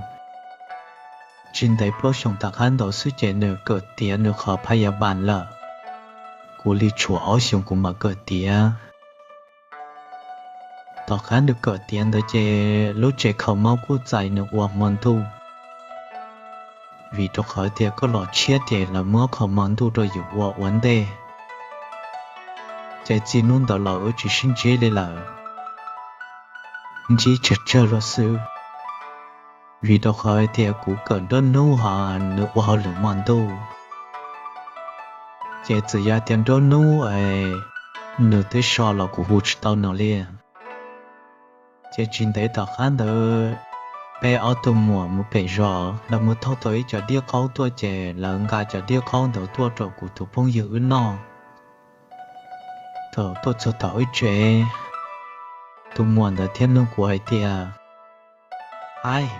Tsis ntev plaub xyoos tom qab ntawd xwb ces nws kawm tiav nws qhov phaj yas npas lawm. Kuv li tshuav ob xyoos kuv mam kawm tiav. Tom qab nws kawm tiav ntawd ces lub tsev kho mob kuj txais nws ua hmo ntuj, vim rau qhov tias koj los tshiab ces lawv muab kho hmo ntuj rau yus ua ua ntej. Ces txij hnub ntawd los wb tsis sib ntsib li lawm, ntsib tsawg tsawg los xwb. Vim rau qhov tias kuv kawm nruab hnub hos nws ua hauj lwm hmo ntuj, ces txawm yog tias nruab hnub es nws twb so los kuv hu tsis tau nws li. Ces tsis ntev tom qab ntawd peb ob tug muam mus pem zos, lawv mus thauj tau ib co diab qaub tuaj ces lawv nqa cov diab qaub ntawd tuaj rau kuv tus phooj ywg wb noj. Thaum tuaj txog tom wb tsev, tus muam ntawd thiaj nug kuv hais tias, Aib,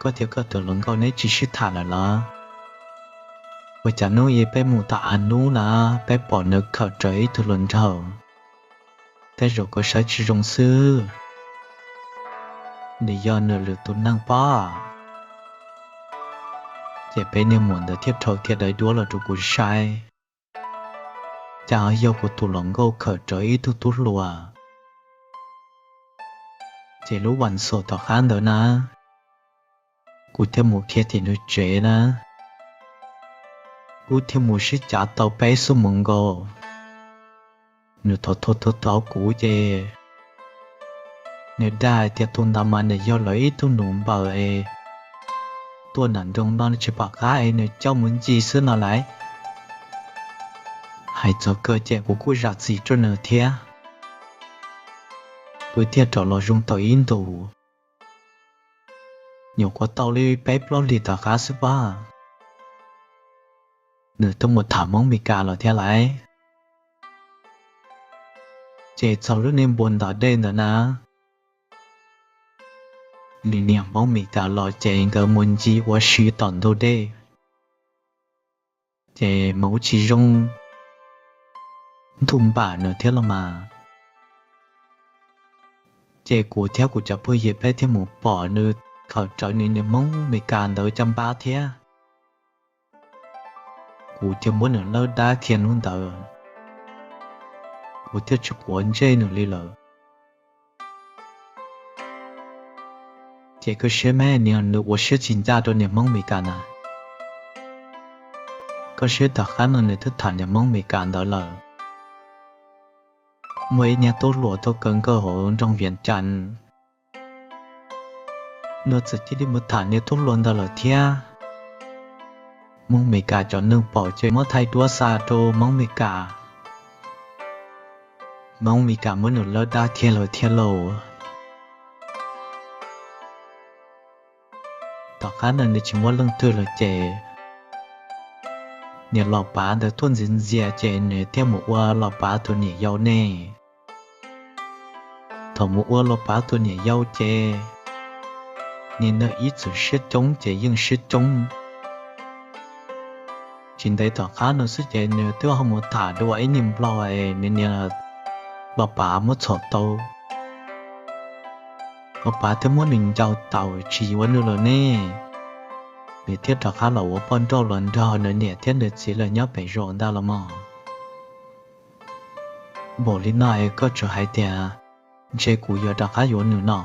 koj thiab koj tus hluas nkauj neb tsis sib tham lawm los? Ua cas hnub ib peb mus tom av hnub na, peb pom nws khawm rawv ib tug hluas nraug, tej zaum koj saib tsis zoo xwb, nws yog nws lwm tus neeg pob. Ces peb niag muam ntawd thiaj rhau kiag daim duab los rau kuv saib, cas yog kuv tus hluas nkauj khawm rawv ib tug tub hluas. Ces lub vas xaum tom qab ntawd na, kuv thiaj mus khiav tim nws tsev na, kuv thiaj mus sib cav tau peb xuab moos nkaus. Nws thov thov thov thov kuv ces nws dag hais tias tus ntawd mas nws yog lawv ib tug nus npaws es tuaj nram nroog no tsis pom qab es nws coj mus ncig xwb no lauj. Hais txog kawg ces kuv kuj zam txim rau nws thiab. Kuv thiaj rov los zoo tau ib ntus, nyuam qhuav tau li peb plaub hlis tom qab xwb pob, nws twb mus tham Hmoob Mes Kas los thiab lauj. Ces txog lub niag npua ntog dej ntawd na, nws niag Hmoob Mes Kas los ces nkawd mus ncig ua si tom ntug dej, ces mus ua tsis zoo, ntuj npam nws thiab los mas. Ces kuv thiab kuv cov phooj ywg peb thiaj mus pom nws khawm rawv nws niag Hmoob Mes Kas ntawd caj npab thiab. Kuv thiaj muab nws lawb dab kiag hnub ntawd, kuv thiaj tsis quav ntsej nws li lawm. Ces koj siab me niag nws ua siab tsis ncaj rau niag Hmoob Mes Kas na. Koj siab tom qab no nws twb tham niag Hmoob Mes Kas ntawd lawm. Muaj ib niag tub hluas tuaj kaw nkawj hauv nroog Vias Cas, nws txawm cia li mus tham niag tub hluas ntawd lawm thiab. Hmoob Mes Kas cov neeg pom ces muab thaij duab xa rau Hmoob Mes Kas. Hmoob Mes Kas muab nws lawb dab kiag lawm thiab lauj. Tom qab ntawd nws tsis muaj leej twg lawm ces niag los pav ntawd tuaj ntxias ntxias ces nws thiaj mus ua los pav tus niam yau ne. Thaum mus ua los pav tus niam yau ces niag ntawd ib txwm siab coob ces yeej siab coob. Tsis ntev tom qab no xwb ces nws twb ho mus tham dua ib niag nplog es nws niag los pav muab txhom tau. Los pav thiaj muab nws ncaus taus tsis yuav nws lawm ne. Nws thiaj rov qab los ua poj nrauj los nrog nws niam thiab nws txiv lawv nyob pem zos ntag los mas. Npaum li no es koj tseem hais tias ntshe kuv yuav rov qab yuav nws no.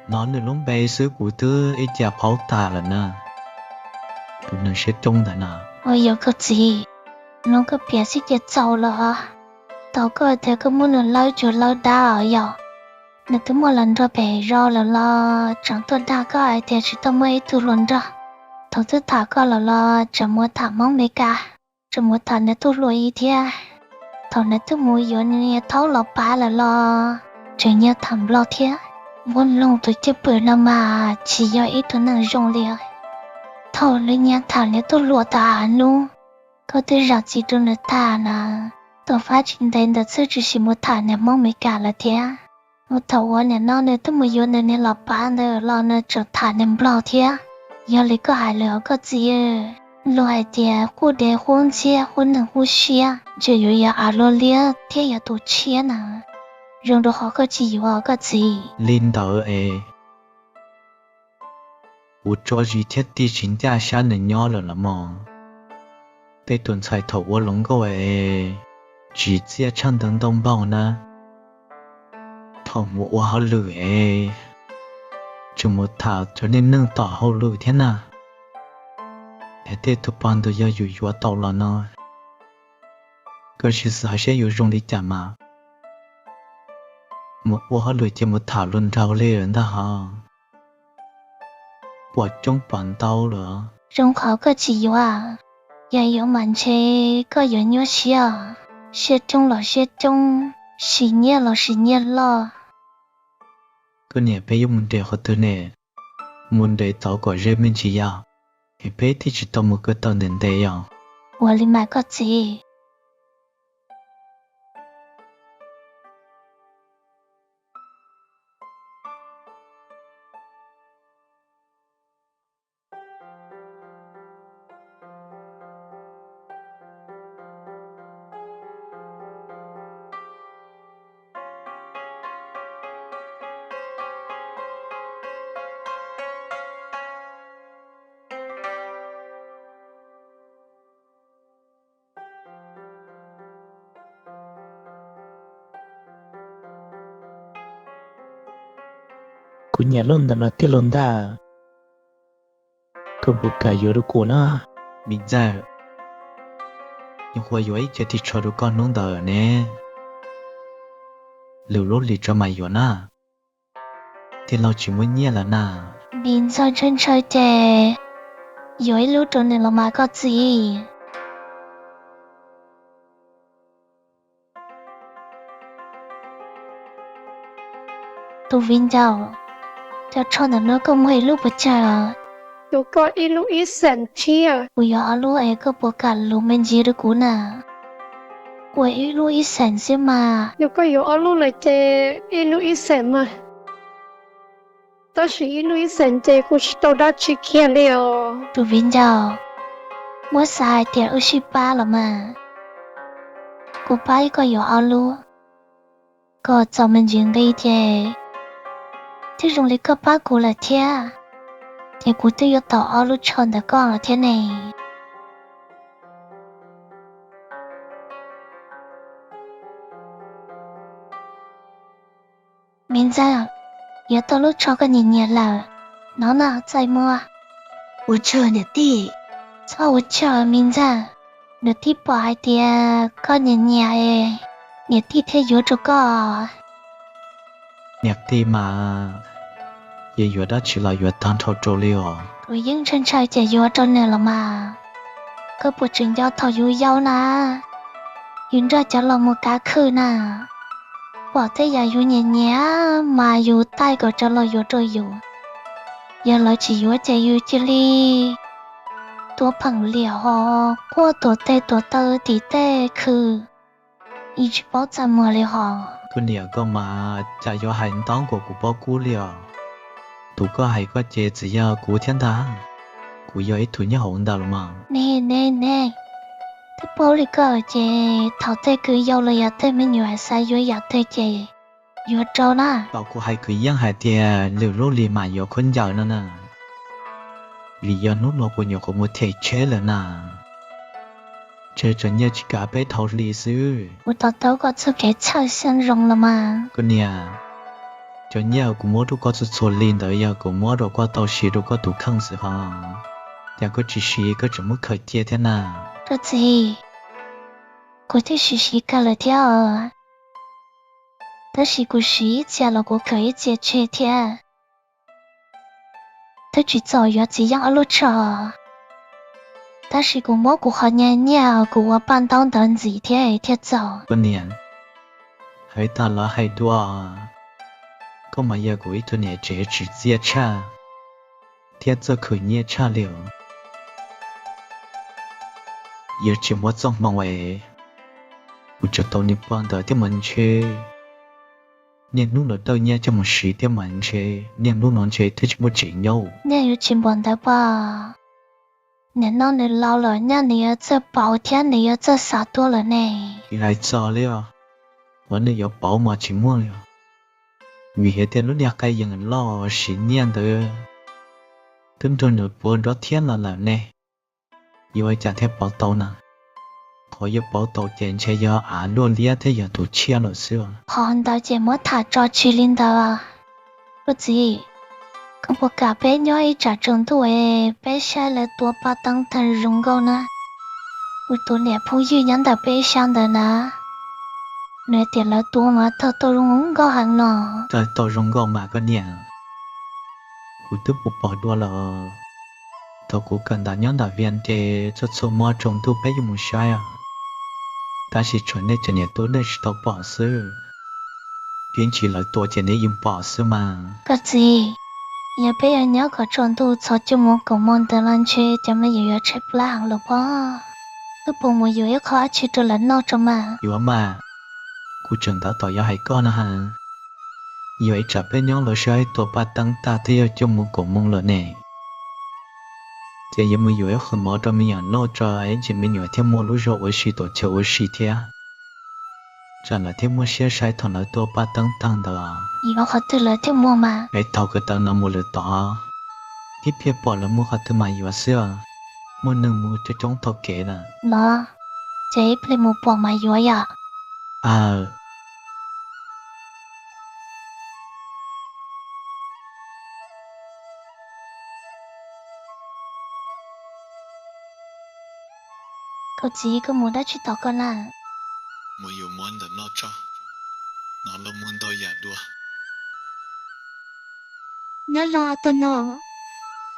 Hnov nws lub npe xwb kuv twb ib ce qhaub tag lawm na. Tus neeg siab coob ntawd na. Ua yog koj txiv, no koj piav xwb ces txaus los. Tau koj hais tias koj muab nws lawb cuag lawb dab os yog. Nws twb muaj los nrog pem zos lawm los tseem tuaj dag koj hais tias tsis tau muaj ib tug hluas nraug. Thaum twb tham koj lawm los tseem mus tham Hmoob Mes Kas, tseem mus tham nws tus hluas ib thiab. Thaum nws twb mus yuav nws niag thaub los pav lawm los tseem nyiag tham Nplog thiab. Muab mloog tus cwj pwm no mas tsis yog ib tug neeg zoo li. Thaum nws nyiag tham nws tus hluas tas hnub, koj twb zam txim rau nws tag na. Tus fab tsis ntev ntawd xwb tsis sim mus tham niag Hmoob Mes Kas lawm thiab. Mus thaum uas nim no nws twb mus yuav nws niag los pav ntawd los nws tseem tham niag Nplog thiab. Yog li koj hais lawm os koj txiv, luag hais tias qub dev qub ntxhiab qub neeg qub siab, ntshe yuav yog av luaj liab thiab yog tus tshiab na. Zoo rau qhov koj tsis yuav os koj txiv. Li ntawd es kuv tso zis thiab tig tsis ncaj sab nws nyob lawm los mas. Tej tus ntxhais thaum ua hluas nkauj es tsis txiaj tshaj ntawd ntau npaug na. Thaum mus ua hauj lwm es tseem mus tham cov neej neeg tom hauj lwm thiab na. Es tej tus pog ntawd yog yus yuav tau los no, koj sim xav seb yuav zoo li cas mas. Mus ua hauj lwm ces mus tham luag nraug li lawm ntag hos. Pom coob pom ntau lawm. Zoo qhov koj tsis yuav, yog yuav mas ntshe koj yuav nyuaj siab. Siab coob los siab coob, sim nyiaj los sim nyiaj loj. Koj niam, peb yuav mus nres qhov twg ne? Mus nres tau kom ze me ntsis yog, es peb thiaj tsis tau mus ko taw ntev ntev yog. Ua li mas koj txiv. Kuv nyiam lub ntawm no tiag los ntag. Koj puas kam yuav rau kuv na? Me ntxawg, nyuam qhuav yuav ib ce ris tsho rau koj hnub ntawd ne, lwm lub hlis tso mam yuav na. Tij laug tsis muaj nyiaj lawm na. Me ntxawg ntshaw ntshaw ces yuav ib lub rau nws los mas koj txiv. Tus viv ncaus, cov tsho ntawm no koj muag ib lub puas tsawg? Yuav koj ib lub ib xees thiab. Kuv yuav ob lub es koj puas kam lus me ntsis rau kuv na? Ua ib lub ib xees xwb mas. Yog koj yuav ob lub lawm ces ib lub ib xees mas. Tab sis ib lub ib xees ces kuj tsis tau dab tsi kiag li os. Tus viv ncaus, muab xav hais tias wb sib pab los mas. Kuv pab koj yuav ob lub, koj txaus me ntsis nqi ces thiaj zoo li koj pab kuv lawm thiab. Ces kuv twb yuav tau ob lub tsho ntawm koj los thiab ne. Me ntxawg, yuav tau lub tsho koj nyiam nyiam lawm, hnov no txais muag. Ua tsaug niam tij. Txhob ua tsaug me ntxawg, niam tij pom hais tias koj nyiam nyiam, niam tij thiaj yuav rau koj. Niam tij mas, yus yuav dab tsi los yuav tag nrho rau li os. Kuv yeej ntshaw ntshaw ces yuav rau nws los mas. Koj puas tseem nco thaum yus yau na, yus nrog cov laus mus kav khw na, pom tej yam yus nyiam nyiam mas yus taij kom cov laus yuav rau yus. Yog lawv tsis yuav ces yus cia li tuav pheem liam ho quaj tuav tes tuav taw tim tej khw, yeej tsis paub txaj muag li hos. Tus niam koj mas cas yuav hais ntau kom kuv paub kub li os. Tus koj hais koj ces txawm yog kuv thiab ntag, kuv yog ib tug nyob hauv ntawd los mas. Ne ne ne, twb paub li koj ces thaum tej kwv yau los yog tej me nyuam xav yuav yam twg ces yuav rau na. Tau kuv hais kwv yeej hais tias lwm lub hlis mam yuav khaub ncaws no na, vim yog hnub no kuv nyuam qhuav mus them tsheb lawm na. Ntshe tsam nyiaj tsis kav peb dhau hli xwb. Kuv to taub koj txoj kev txhawj xeeb zoo los mas. Koj niam, Cov nyiaj kuv muab rau koj txhua txhua li ntawd yog kuv muab rau koj tau siv rau koj tus kheej xwb hos, cas koj tsis siv koj tseem muab khaws cia thiab na? Koj txiv, kuv twb siv siv kawg lawm thiab os, tab sis kuv siv ib txhia los kuv khaws ib txhia tseg thiab. Twb tsis txaus yuav txiv Yeej ob lub tsho, tab sis kuv muab kuv qhov nyiaj nyiaj kuv ua paj ntaub ntawd ntxiv thiab thiaj txaus. Koj niam, hais tag los hais dua, koj mas yog kuv ib tug niam tsev tsim txiaj tshaj thiab txawj khwv nyiaj tshaj li os. Yog tsis muab txoj hmoo es kuv tseem tau niag poj ntawd thiab mas ntshe niaj hnub los dawj nyiaj coj mus siv thiab mas ntshe niaj hnub no ntshe thiaj tsis muaj tsev nyob. Nyiaj yuav tsis npaum ntawd pob, nim no nws laus lawm nyiaj nws yuav txawj pauv thiab nws yuav txawj xav tuaj lawm ne. Tsis hais txog li os, qhov nws yuav pauv mas tsis muaj li os, vim hais tias lub niag qee yees loj siv nyiaj ntawd twb nrog nws puav nrov thiab los lawm ne. Yuav ua cas thiaj pauv tau na? Qhov yuav pauv tau ces ntshe yog av luaj liab thiab yog tus tshiab lawm xwb. Qhov ntawd ces muab tham tso tseg li ntawd. Koj txiv, koj puas kam peb nyob ib tsam tsaus ntuj es peb saib lawv tua paj teeb tag zoo nkauj na? Kuv tus niam phooj ywg nyob ntawm peb ib sab ntawd na, nws tias lawv tua mas tau tau zoo nkauj heev no. Tau tau zoo nkauj mas koj niam, kuv twb pom pom dua lawm. Thaum kuv kawm ntawv nyob ntawm Vias ces txhua txhua hmo tsaus ntuj peb yuav mus saib os, tab sis tshuav nej cov niam tub nej tsis tau pom xwb, ib ntsis lawv tua ces nej yeej pom xwb mas. Koj txiv, yog peb yuav nyob kom tsaus ntuj txog cuaj moos kaum moos ntawd los ntshe cov me nyuam yuav tshaib plab heev lawm pob. Wb puas mus yuav ib qho dab tsi rau lawv noj tso mas? Yuav mas, kuv tseem ntawd tom yuav hais koj no ha. Yog ib tsam peb nyob los saib tua paj teeb tag twb yog cuaj moos kaum moos lawm ne, ces yuav mus yuav ib qho mov rau me nyuam noj tso, ib ntsis me nyuam thiaj muaj lub zog ua si tuav chaw ua si thiab, tsam lawv thiaj muaj siab saib thaum lawv tua paj teeb tag ntawd. Yuav qhov twg lawv thiaj muaj mas? Es thaum kawm ntawv no mus lawm tod, ib pliag pom lawv muaj qhov twg mas yuav xwb os, muaj neeg mus coob coob taug kev lawm. Los, ces ib pliag mus pom mas yuav yom. Aw. Koj txiv, koj mus dab tsi tom koj na? Mus yuav mov ntawm no tso, hnov luag muag ntau yam dua. Nyob zoo tus nus,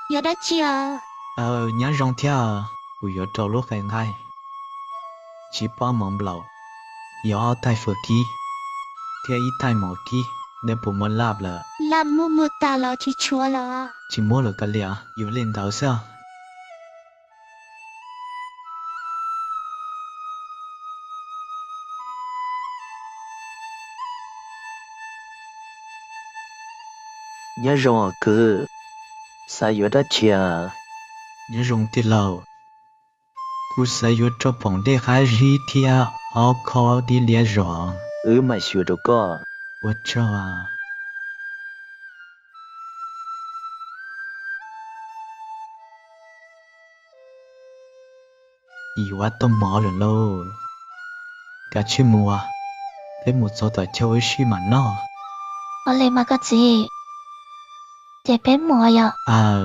yuav dab tsi os? Aw, nyob zoo thiab, kuv yuav rau lub qe nqaij, tsib pob mov nplaum, yuav ob taig fawm kib thiab ib taig mov kib, neb puas muaj laj lawm? Laj muaj muaj tas los tsis tshuav los? Tsis muaj lawm koj liam, yuav li ntawd xwb. Nyob zoo os kwv, xav yuav dab tsi? Nyob zoo tij laug, kuv xav yuav rau poom dej qab zib thiab ob khob dib liab zos. Wb mam xyuas rau koj. Ua tsaug. Yuav tau mov lawm lauj, kav tsij mus, peb mus txog tom chaw ua si mam noj. Ua li mas koj txiv, ces peb mus yom. Aw.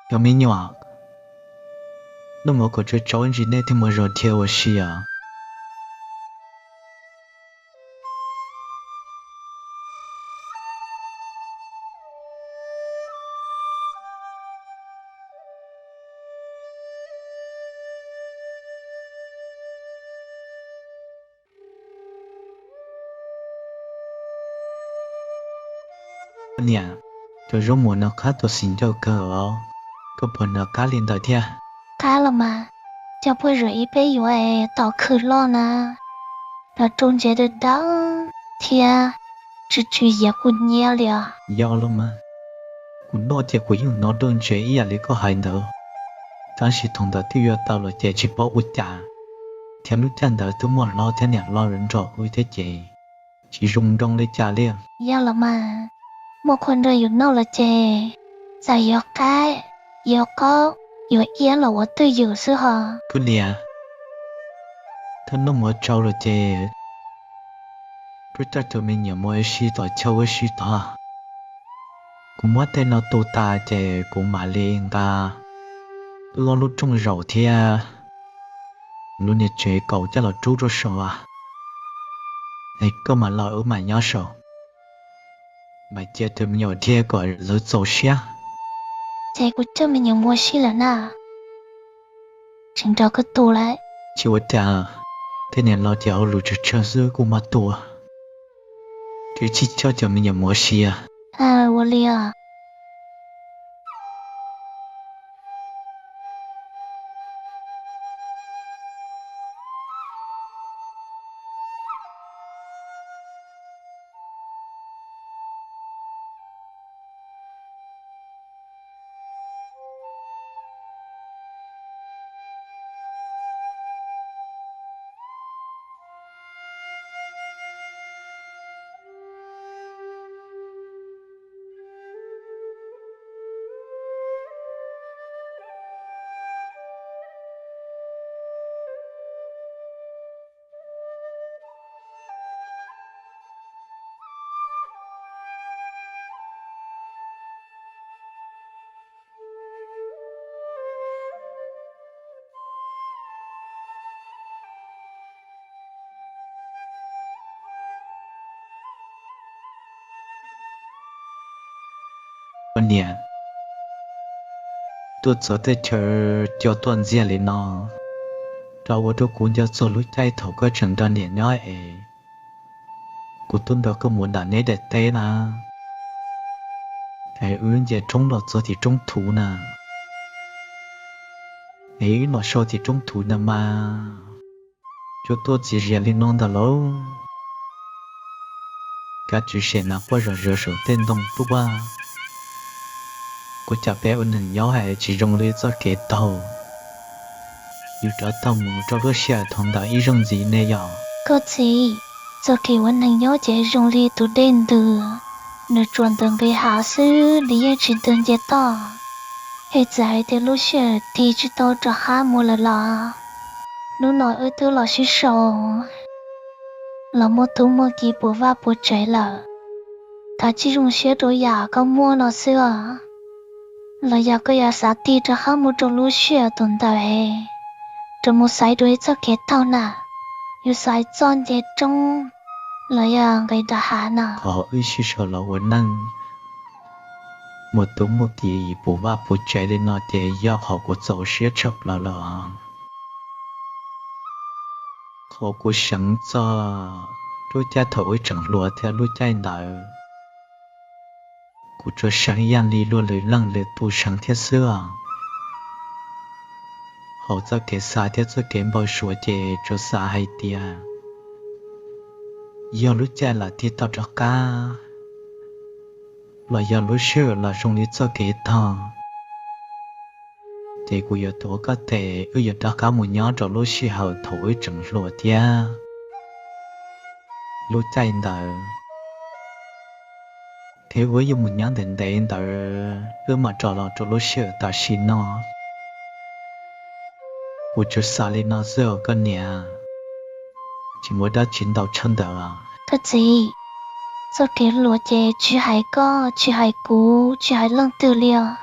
Cov me nyuam, noj mov kom tsau tsau ntsis nej thiaj muaj zog dhia ua si os. Koj niam, cov zaub muas no qab tua xis ncauj kawg os, koj puas nco qab li ntawd thiab? Qab los mas, coj puag zuam ib peb yuav es tom khw loj na, nrov rau ntsev dawb dawb thiab tsw tsw yiav kuj nyiab li os. Yog los mas, kuv noj ces kuv yeej hnov rau ntsev ib yam li koj hais ntawd, tab sis thaum ntawd twb yuav tau los ces tsis paub ua cas, thiab lub caij ntawd twb muaj hlob thiab niam hlob nrog wb thiab ces tsis zoo nroo li cas li. Yog los mas, muaj qhua nrog yus noj los ces txawm yuav qaib, yuav qaub, yuav iab los ua twj ywm xwb hos. Koj niam, thawj noj mov tsau los ces rub coj cov me nyuam mus ua si tom chaw ua si tod. Kuv muab tej no tu tas ces kuv mam li nqa lub lub rooj zaum thiab lub niag tsev kaus coj los rub rau saum, es koj mam los wb mam nyob saum, mam cia cov me nyuam dhia kom lawv txaus siab. Ces kuv coj me nyuam mus ua si lawm na, tseem nrog koj tu lawm. Tsis ua cas, tej niam laus ces hauj lwm tsawg tsawg xwb kuj muab tua, ces tsis coj cov me nyuam mus ua si. Ua li os. Koj niam, tuaj txog tej chaw co tuaj ntxiag li no, rau ua rau kuv nco txog lub caij thaum koj tseem nrog niam nyob es kuv tuaj nrog koj mus nram neb daim teb na, es wb nce roob los txog tim roob thuv na, es wb los so tim roob thuv ntawd mas, cua tuaj txias zias li no ntag lauj. Kav tswv sem nas quaj zom zaws saum tej ntoo tuaj. Ua cas peb ua neeg nyob hais tsis zoo li txoj kev taug, yus rov taug mus rau lub sij hawm thaum ntawd ib zaug ntxiv ne yom? Koj txiv, txoj kev ua neeg nyob ces zoo li tus dej ntws, nws tsuas ntws nqis hav xwb, nws yeej tsis ntws nce toj. Es txawm hais tias lub sij hawm tig tsis tau rov qab mus lawm los, hnub no wb twb los sib sau los muaj tub muaj ki puas vaj puas tsev lawm. Thov tsis zoo siab rau yam koj muaj no xwb os. Los yog koj yuav xav tig rov qab mus rau lub sij hawm thaum ntawd es rov mus xaiv dua ib txoj kev taug na, yuav xaiv txoj nce roob los yog nqis nram hav na. Qhov wb sib sau los ua neej, muaj tub muaj ki puas vaj puas tsev li no ces yog qhov kuv txaus siab tshaj plaws lawm. Qhov kuv seev txog lub caij thaum wb tseem hluas thiab lub caij ntawd, kuv tsuas seev ib yam li luag lwm leej lwm tus seev thiab xwb os. Hauv txoj kev xav thiab txoj kev npau suav ces tsuas xav hais tias yog lub caij lam tig tau rov qab, los yog lub sij hawm los zoo li txoj kev tog, ces kuv yuav tuav koj tes wb yuav rov qab mus nyob rau lub sij hawm thaum wb tseem hluas thiab lub caij ntawd, thiab wb yuav mus nyob ntev ntev ntawd wb mam rov los rau lub sij hawm tam sim no. Kuv tsuas xav li no xwb os koj niam, tsis muaj dab tsi ntau tshaj ntawd. Koj txiv, txoj kev hluas ces tsis hais koj, tsis hais kuv, tsis hais leej twg li os.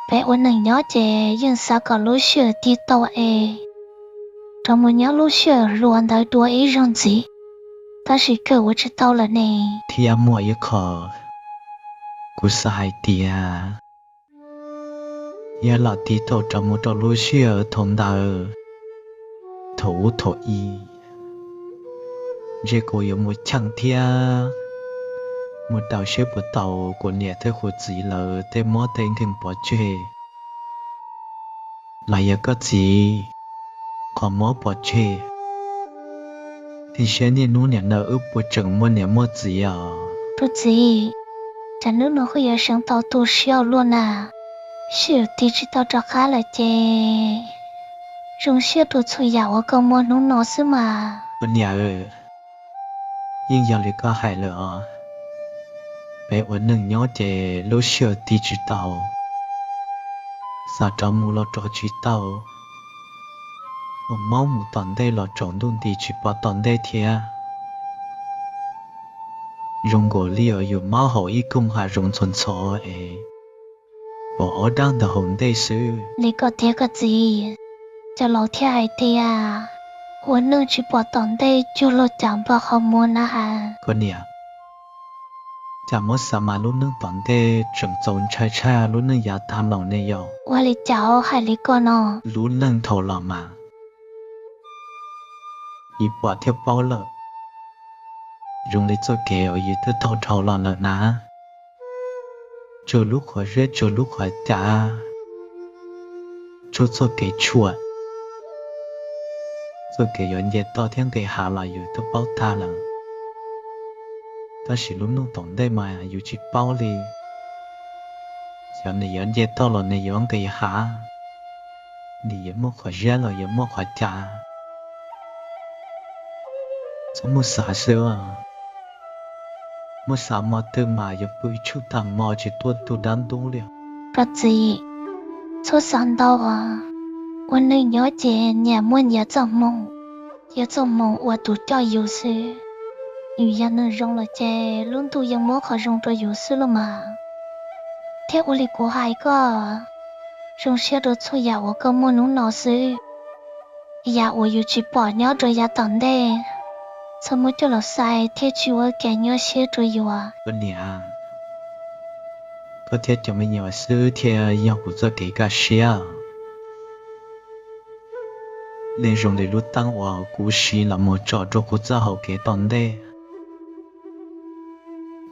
Peb ua neeg nyob ces yeej xav kom lub sij hawm tig tau es rov mus nyob lub sij hawm hluas ntawd dua ib zaug ntxiv, tab sis kawg ua tsis tau lawm ne. Thiab muaj ib qho kuv xav hais tias yog lam tig tau rov mus rau lub sij hawm thaum ntawd, thaum ub thaum i, ntshe kuv yuav mus cheem thiab Mus daus siab puas tau, kuv niam thiab kuv txiv lawv tej mob tej nkeeg pov tseg, los yog koj txiv qhov mob pov tseg, thiab saib niaj hnub nim no wb puas tseem muaj niam muaj txiv os? Kuv txiv, cas hnub no koj yuav seev tau tu siab ua luaj na? Sij hawm tig tsis tau rov qab lawm ces zoo siab rau txhua yam uas koj muaj hnub no xwb mas. Kuv niam, yeej yog li koj hais lawm os. Peb ua neej nyob ces lub sij hawm tig tsis tau, xav rov mus los rov tsis tau, ua mob mus tom ntej los tsaus ntuj nti tsis pom tom ntej thiab. Zoo nkaus li uas yus mob hauv ib koog hav zoov ntxhov ntxhov es pom ob dab ntawm hauv ntej xwb. Li koj tiag koj txiv, cov laus thiaj hais tias ua neej tsis pom tom ntej cuag luag cav npog qhov muag na has. Koj niam, cas muab xav mas lub neej tom ntej tseem txaus ntshai tshaj lub neej yav tag los ne yom? Ua li cas hais li koj no? Lub neej dhau los mas yus pom thiab paub lawm, zoo li txoj kev uas yus twb taug dhau los lawm na. Tsuag lub qhov zeb tsuag lub qhov cav, tsuag txoj kev tshuam, txoj kev yuav nce toj thiab nqis hav los yus twb paub tag lawm. Tab sis lub neej tom ntej mas yus tsis paub li, xyov nws yuav nce toj los nws yuav nqis hav, nws yuav muaj qhov zeb los yuav muaj qhov cav. Txhob muaj xav xwb, muaj xav hmo twg mas yuav pw tshwj tag hmo tsis tuaj tu dab ntub li. Koj txiv, txhob xav ntau os. Ua neej nyob ces nyias muaj nyias txoj hmoo, yog txoj hmoo uas tus coj yus xwb. Yus yog neeg zoo lawm ces lub ntuj yeej muab qhov zoo rau yus xwb los mas. Thiab ua li kuv hais koj, zoo siab rau txhua yam uas koj muaj hnub no xwb. Yam uas yus tsis pom nyob rau yav tom ntej, txhob muab coj los xaiv thiab tsis ua kev nyuaj siab rau yus. Koj niam, koj thiab cov me nyuam xwb thiaj yog kuv txoj kev kaj siab. Nej zoo li lub teeb uas kuv siv los mus tsom rau kuv txoj hau kev tom ntej.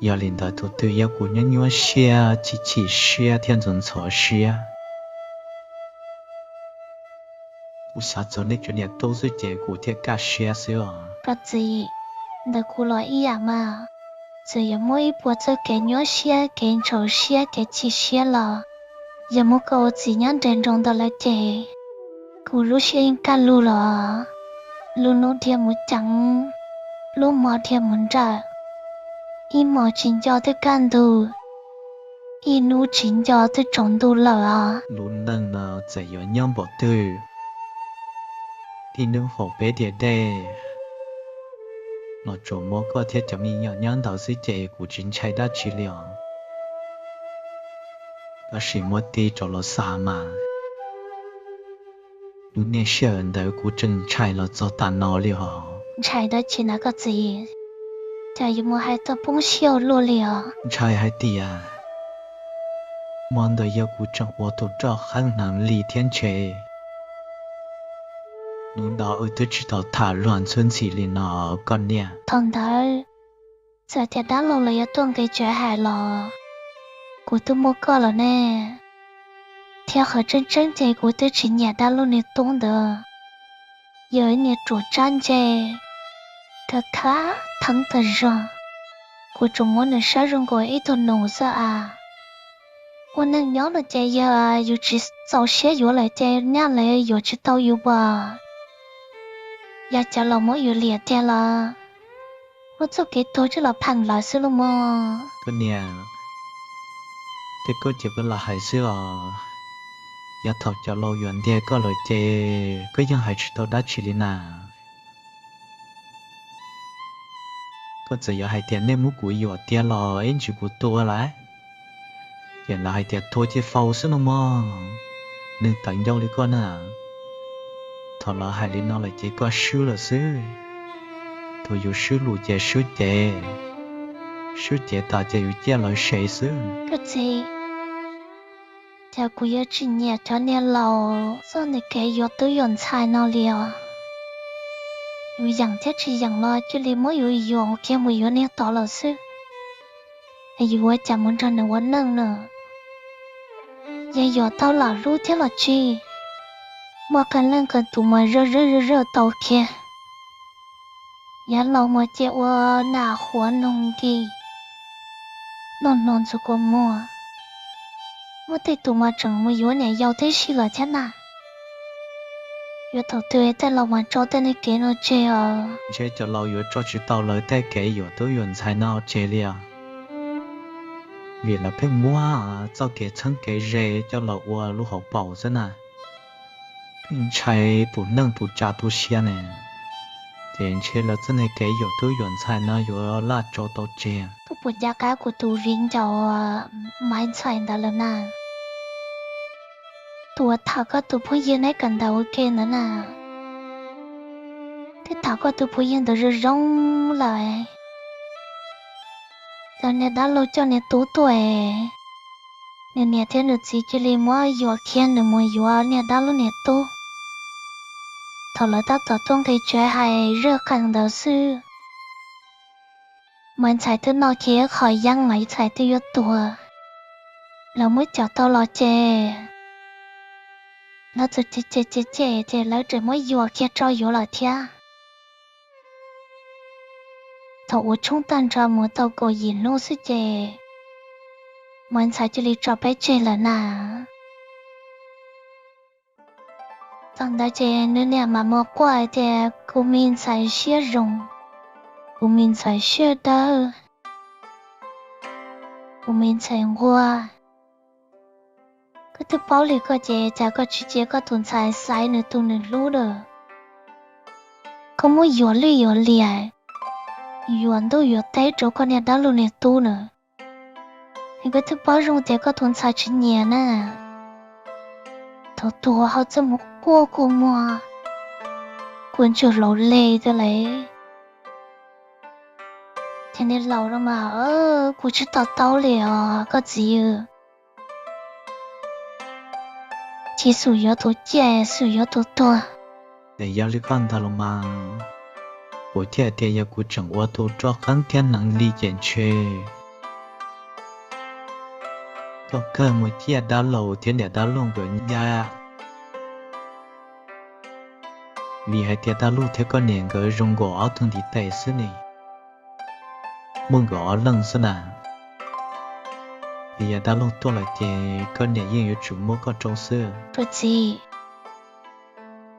Yog li ntawd tus twg yog kuv nyuaj nyuaj siab chim chim siab thiab ntxhov ntxhov siab, kuv xav txog nej cov niam tub xwb ces kuv thiaj kaj siab xwb os. Koj txiv, ntawm kuv los ib yam mas, txawm yuav muaj ib puas txoj kev nyuaj siab kev ntxhov siab kev chim siab los, yog muaj koj ua txiv nyob nres nroos ntawm lawv ces kuv lub siab yeej kaj lug los. Lub hnub dhia mus ceev, lub hmo dhia mus nrawm, ib hmos tsis nco twb kaj ntug, ib hnub tsis nco twb tsaus ntuj lawm os. Lub neej no txawm yuav nyob npaum twg, tib hnub haum peb diav dej los tsuas muaj koj thiab cov me nyuam nyob ntawd xwb ces kuv tsis ntshai dab tsi li os. Tab sis muab tig rov los xav mas, lub niaj sij hawm ntawd kuv tseem ntshai los txog tas no li os. Ntshai dab tsi na koj txiv? Cas yuav mus hais tau poob siab ua luaj li os? Ntshai hais tias hmo ntawd yog kuv tseem ua tus roj qeeb hneev li thiab ntshe hnub no wb twb tsis tau tham luag ntxhwb ntxhi li no koj niam. Thaum ntawd, txawm tias dab laug los yuav tuaj nqis tsev hais los, kuv twb muaj koj lawm ne. Thiab qhov tseeb tseeb ces kuv twb tsis nyiam dab laug niag tub ntawd, yog ib niag ruam tsab ntse, khav khav theeb tag zog. Kuv tsuas muab nws saib zoo nkaus ib tug nus xwb as. Ua neej nyob no ces yog yus tsis txaus siab yuav lawm ces nyaj lawv yuav tsis tau yus as. Yog cov laus muab yus liam tiag los muab txoj kev tuag coj los pheem lawv xwb los mas. Koj niam, tej koj ces koj lam hais xwb os. Yav thaum cov laus yuam ntiag koj lawm ces koj yeej hais tsis tau dab tsi li na. Koj txawm yuav hais tias nej muab kuv yuam tiag los ib ntsis kuv tuag lawm, ces lawv hais tias tuag ces faus xwb no mog. Neeg tawv ncauj li koj na, thaum lawv hais li no lawm ces koj swb lawm xwb. Thaum yus swb lus ces swb cev, swb cev tas ces yus ciaj lawv sev xwb. Koj txiv, cas kuv yuav tsis nyiam cov niag laus txoj niag kev yuav tub yuav ntxhais no li os. Yus yeem thiab tsis yeem los cia li muab yus yuam kiag mus yuav niag tod lawm xwb. es yuav ua cas mus nrog nws ua neej no? Yog yuav tau lam hlub thiab los tsis, muaj qee leej qee tus mas zaj zaj zaj zaj tau kiag. Yav laus mas cia ua nas huav noog nti, noj hno ntxuag kua muag. Muaj tej tus mas tseem mus yuav niam yau tib si lawm thiab na. Yuav thaum twg tej laus mas tso tej niag kev no tseg os. Ntshe cov laus yuav tso tsis tau lawv tej kev yuam tub yuam ntxhais no tseg li os. Vim lawv pheej muab txoj kev txheeb kev ze coj los ua lub hauv paus xwb na. Pheej ntshai puv neej puv tsa tu siab ne, ces ntshe lawv txoj niag kev yuam tub yuam ntxhais no yuav laj tso tau tseg. Koj puas nco qab kuv tus viv ncaus Maiv Ntxhais ntawd lawm na? Tus uas tham koj tus phooj ywg neb kawm ntawv ua ke ntawd na. Twb tham koj tus phooj ywg ntawd zoo zoo lawm. Yog niag dab laug coj niag tub tuaj, nws niam thiab nws txiv cia li muab yuam kiag nws mus yuav niag dab laug niag tub. Thaum lawv tab tom tuaj nqis tsev hais zaj qees ntawd xwb, Maiv Ntxhais twb noj kiag qho yeeb, Maiv Ntxhais twb yuav tuag. Lawv muab coj tau los ces lawv txawm cem cem cem cem ces lawv tseem muab yuam kiag tso yuav lawm thiab. Thaum ua tshoob tag nrho mus tau kaum yim hnub xwb ces Maiv Ntxhais cia li tso peb tseg lawm na. Thaum ntawd ces nws niam mam mus quaj hais tias, kuv me ntxhais siab zoo, kuv me ntxhais siab dawb, kuv me ntxhais nquag. Koj twb paub li koj ces cas koj tsis cia koj tus ntxhais xaiv nws tus nws hlub lawm? Koj muab yuam lwj yuam liam, yuam ntuj yuam teb rau koj niag dab laug niag tub na. Es koj twb paub zoo tias koj tus ntxhais tsis nyiam na. Thaum tuag ho txawj mus quaj kua muag, kua ntsuag laus leg tiag lawm. Ces niag laus no mas, kuv tsis to taub li os koj txiv. Ces xum yuav tus ciaj xum yuav tus tuag. Ces yog li koj ntag los mas, kuv thiaj tias yog kuv tseem ua tus roj qeeb thiab hneev li ces ntshe koj kawg mus ciaj dab laug thiab niam dab laug nkawd ncaj. Vim hais tias dab laug thiab koj niam nkawd zoo nkaus ob tug ntiv tes xwb ne, muaj nkawd ob leeg xwb na. Vim yog dab laug tuaj lawm ces koj niam yeej yuav tsum muab koj rau xwb. Tus txiv,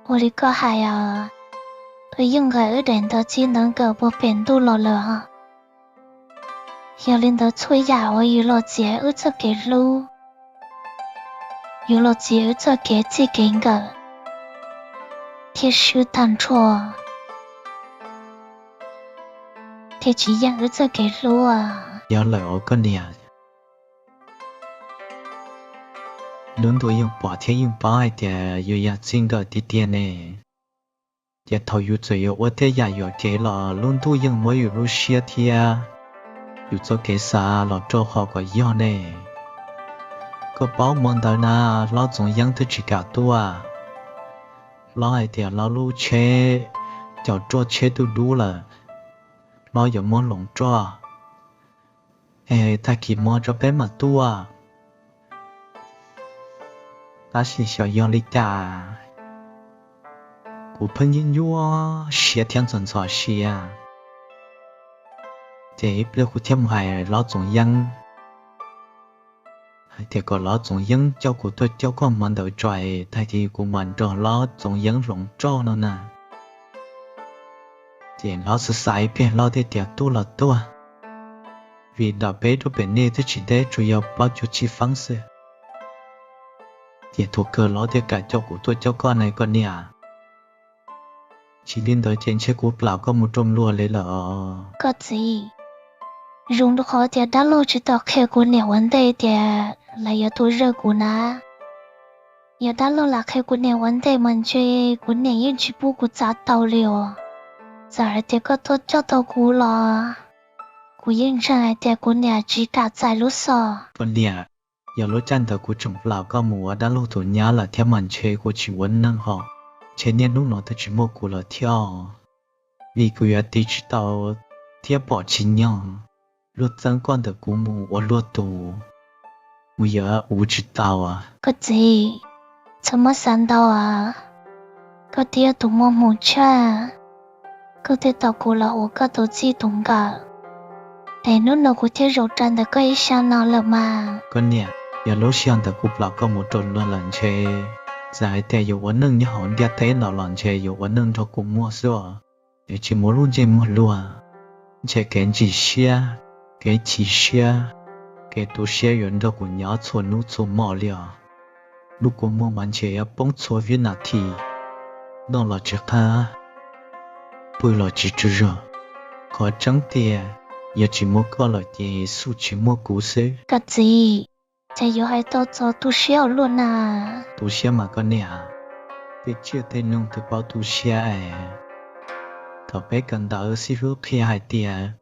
ua li koj hais os, wb yeej nqa wb daim ntawv txij ntawv nkawm puag pem ntuj los lawm os. Yog li ntawd txhua yam uas yus los txiav wb txoj kev hlub, yus los txiav wb txoj kev txij kev nkawm, thiaj swb tag nrho, thiaj tsis yeej wb txoj kev hlub. Yog lawm os koj niam, lub ntuj yeej pom thiab yeej paub hais tias yus yog txij nkawm tiag tiag ne. Ces thaum yus txawm yuav ua tej yam yuam kev los lub ntuj yeej muab yus lub siab thiab yus txoj kev xav los rau qhov kom yog ne. Koj paub hmo ntawd na, hlob Txoov Yeeb twb tsis kam tuaj. Hlob hais tias hlob lub tsheb, cov roj tsheb twb dub lawm, hlob yuav muab hloov roj es tag kis hmo rau peb mam tuaj. Tab sis xyov yog li cas, kuv pheej nyuaj nyuaj siab thiab ntxhov ntxhov siab. Ces ib pliag kuv thiaj mus hais hlob Txoov Yeeb hais tias kom hlob Txoov Yeeb coj kuv tuaj coj koj hmo ntawd tso es tag kis kuv mam nrog hlob Txoov Yeeb hloov roj no na. Ces hlob xav xav ib pliag hlob thiaj tias tuaj los tuaj, vim nram peb rau pem nej twb tsis deb, tsuas yog plaub caug tsib feeb xwb. Ces thaum kawg hlob thiaj kam coj kuv tuaj coj koj na koj niam. Tsis li ntawd ces ntshe kuv plam koj mus rau nplua li lawm os. Koj txiv, zoo rau qhov tias dab laug tsis tau qhia kuv niam ua ntej tias lawv yuav tuaj zawj kuv na. Yog dab laug lam qhia kuv niam ua ntej mas ntshe kuv niam yeej tsis pub kuv txav tau li os. Txawm hais tias koj tuaj coj tau kuv los kuv yeej ntseeg hais tias kuv niam tsis kam txais lub xov. Koj niam, yog lub caij ntawd kuv tseem plam koj mus ua dab laug tus nyab lawm thiab mas ntshe kuv tsis ua neeg hos, ntshe niaj hnub no twb tsis muaj kuv lawm thiab os. Vim kuv yuav tiv tsis tau thiab pom tsis nyog. luag txeeb koj ntawm kuv mus ua luag tus, kuv yuav ua tsis tau. Koj txiv, txhob muab xav ntau as. Koj twb yog tus muaj hmoo tshaj, koj twb tau kuv los ua koj tus txij tus nkawm, es hnub no kuv thiaj zaum rais ntawm koj ib sab no lawm mas. Koj niam, yog lub sij hawm ntawm kuv plam koj mus rau luag lawm ntshe, txawm hais tias yuav ua neej nyob hauv ntiaj teb no los ntshe yuav ua neej nrog kuv muag xwb os. Es tsis muaj lub ntsej muag luag, ntshe kev ntsim siab, kev chim siab, kev tu siab yuav nrog kuv nyob txhua hnub txhua hmo li os. Lub kua muag mas ntshe yuav poob txhua vib nas this, noj los tsis qab, pw los tsis tsw zog. Qhov tseeb tiag, yog tsis muaj koj lawm ces xub tsis muaj kuv xwb. Koj txiv, ces yuav hais tau txog tu siab ua luaj na. Tu siab mas koj niam, tej tsiaj tej noog twb paub tu siab es. Thaum peb kawm ntawv xib hwb qhia hais tias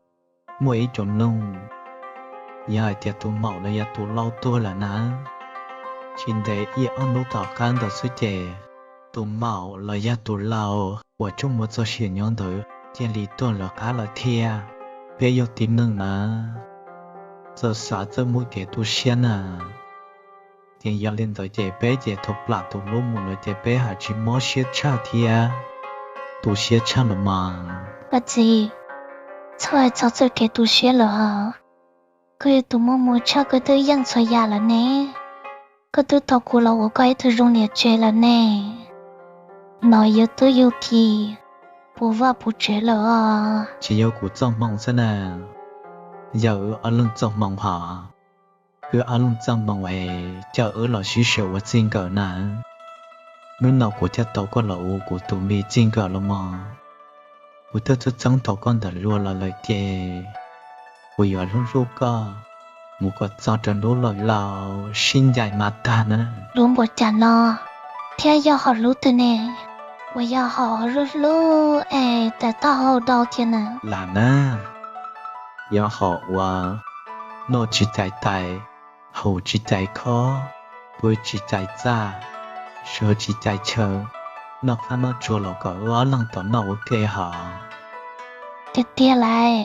muaj ib co noog, yog hais tias tus maum los yog tus lau tuag lawm na, tsis ntev ib ob hnub tom qab ntawd xwb ces tus maum los yog tus lau uas tsuas muaj txoj sia nyob ntawd cia li tuag lawv qab lawm thiab. Peb yog tib neeg na, txawj xav txawj muaj kev tu siab na. Ces yog li ntawd ces peb ces thaum plam tus hlub mus lawm ces peb haj tsis mob siab tshaj thiab tu siab tshaj los mas. Koj txiv, txhob hais txog txoj kev tu siab lawm os. Koj yog tus muaj hmoo tshaj, koj twb yeej txhua yam lawm ne. Koj twb tau kuv los ua koj ib tug zoo niam tsev lawm ne. No yog twb yug khi puv vaj puv tsev lawm os. Tsis yog kuv txoj hmoo xwb na, yog wb ob leeg txoj hmoo hos. Wb ob leeg txoj hmoo es coj wb los sib sau ua txij nkawm na. Hnub no kuv thiaj tau koj los ua kuv tus me txij nkawm los mog. Kuv twb txeeb txeeb tau koj ntawm luag los lawm ces kuv yuav hlub hlub koj mus kom txog rau hnub laus laus sib ncaim mas tag na. Hlub npaum cas no thiaj yog hom hlub twg ne? Uas yog hom hlub hlub es tais taub hau dau thiab na. Lam na, yog hom uas noj tsis cais tais, haus tsis cais khob, pw tsis cais txaj, sawv tsis cais chaw, noj qab noj tsuag los kom wb ob leeg tau noj ua ke hos. Tiag tiag lauj,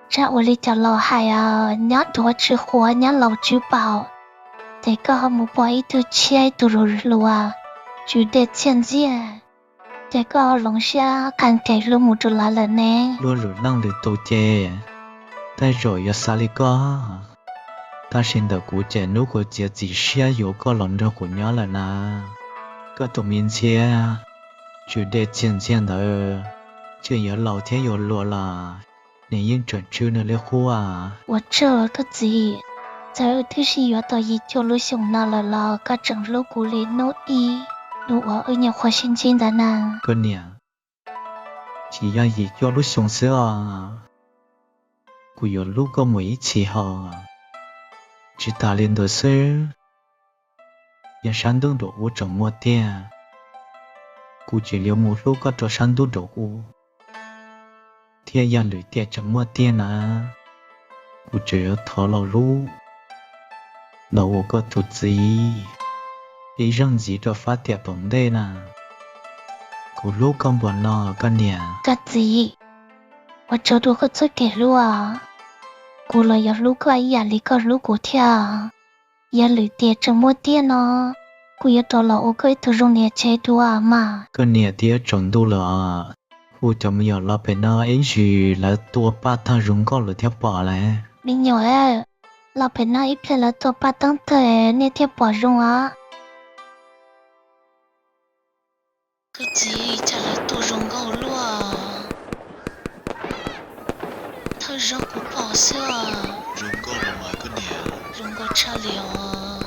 tsam ua li cov laus hais, nyob duav tsw quav nyob laus tsw paum, ces koj ho mus pom ib tug tshiab ib tug hluas hluas, tsw dej txiag ntxiag, ces koj ho hloov siab qee kev hlub mus rau lawv lawm ne. Luag lwm leej lwm tus ces tej zaum yuav xav li koj, tab sis ntawm kuv ces hnub kuv txiav txim siab yuav koj los nrog kuv nyob lawm na. Koj tus me ntxhiab tsw dej txiag ntxiag ntawd, tseem yuav laus thiab yuav luas los nws yeej tseem tsw nws li qub. Ua tsaug koj txiv, txawm wb twb sib yuav tau yim cuaj lub xyoos no lawm los koj tseem hlub kuv li hnub ib, hnub uas wb nyuam qhuav sib ntsib ntawd na. Koj niam, tsis yog yim cuaj lub xyoo xwb os, kuv yuav hlub koj mus ib txhis hos. Tsis tas li ntawd xwb, yog sab ntuj nraum ub tseem muaj tiag, kuv tseem yuav mus hlub koj rau sab ntuj nraum ub, thiab yog lwm tiam tseem muaj tiag na, kuv tseem yuav thov los hlub, los ua koj tus txiv ib zaug ntxiv rau fab tiam tom ntej na. Kuv hlub koj npaum no koj niam. Koj txiv, ua tsaug rau koj txoj kev hlub os. Kuv los yuav hlub koj ib yam li koj hlub kuv thiab. Yog lwm tiam tseem muaj tiag no, kuv yuav rov los ua koj ib tug zoo niam tsev dua mas. Koj niam, twb yuav tsaus ntuj lawm os, hu cov me nyuam los pem no ib zis lawv tua paj tag zoo nkauj lawm thiaj pom lawm. Me nyuam, los pem no ib pliag lawv tua paj teeb tag nej thiaj pom zoo os. Koj txiv, cas lawv tua zoo nkauj luaj. Thawj zaug kuv pom xwb os. Zoo nkauj los mas koj niam. Zoo nkauj tshaj li os.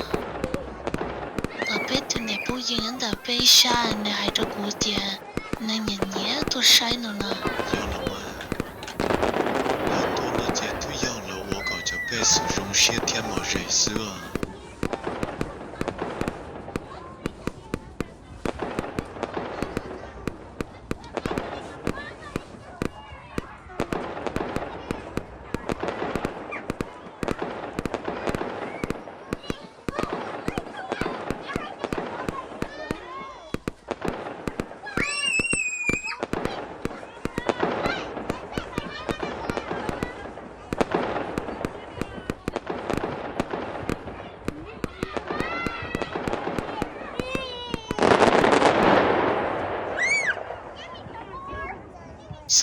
Tom peb tus niam phooj ywg nyob ntawm peb ib sab nws hais rau kuv tias nws nyiam nyiam tuaj saib no na. Yog los mas, lawv tua no ces twb yog lawv ua kom cov pej xeem zoo siab thiab mos zem xwb os.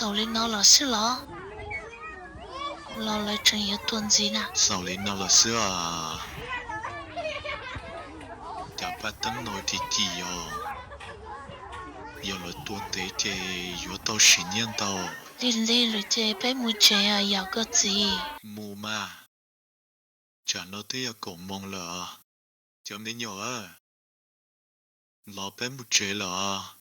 Tau li no los xwb los? Los lawv tseem yuav tuaj ntxiv na. Xaus li no los xwb os. Cov paj teeb no ces cim os. Yog lawv tua ntev ces yuav tau sim nyiaj ntau. Lig lig lawm ces peb mus tsev os yom koj txiv. Mus mas. Tsam no twb yog kaum moos lawm os. Cov me nyuam, los peb mus tsev lawm os.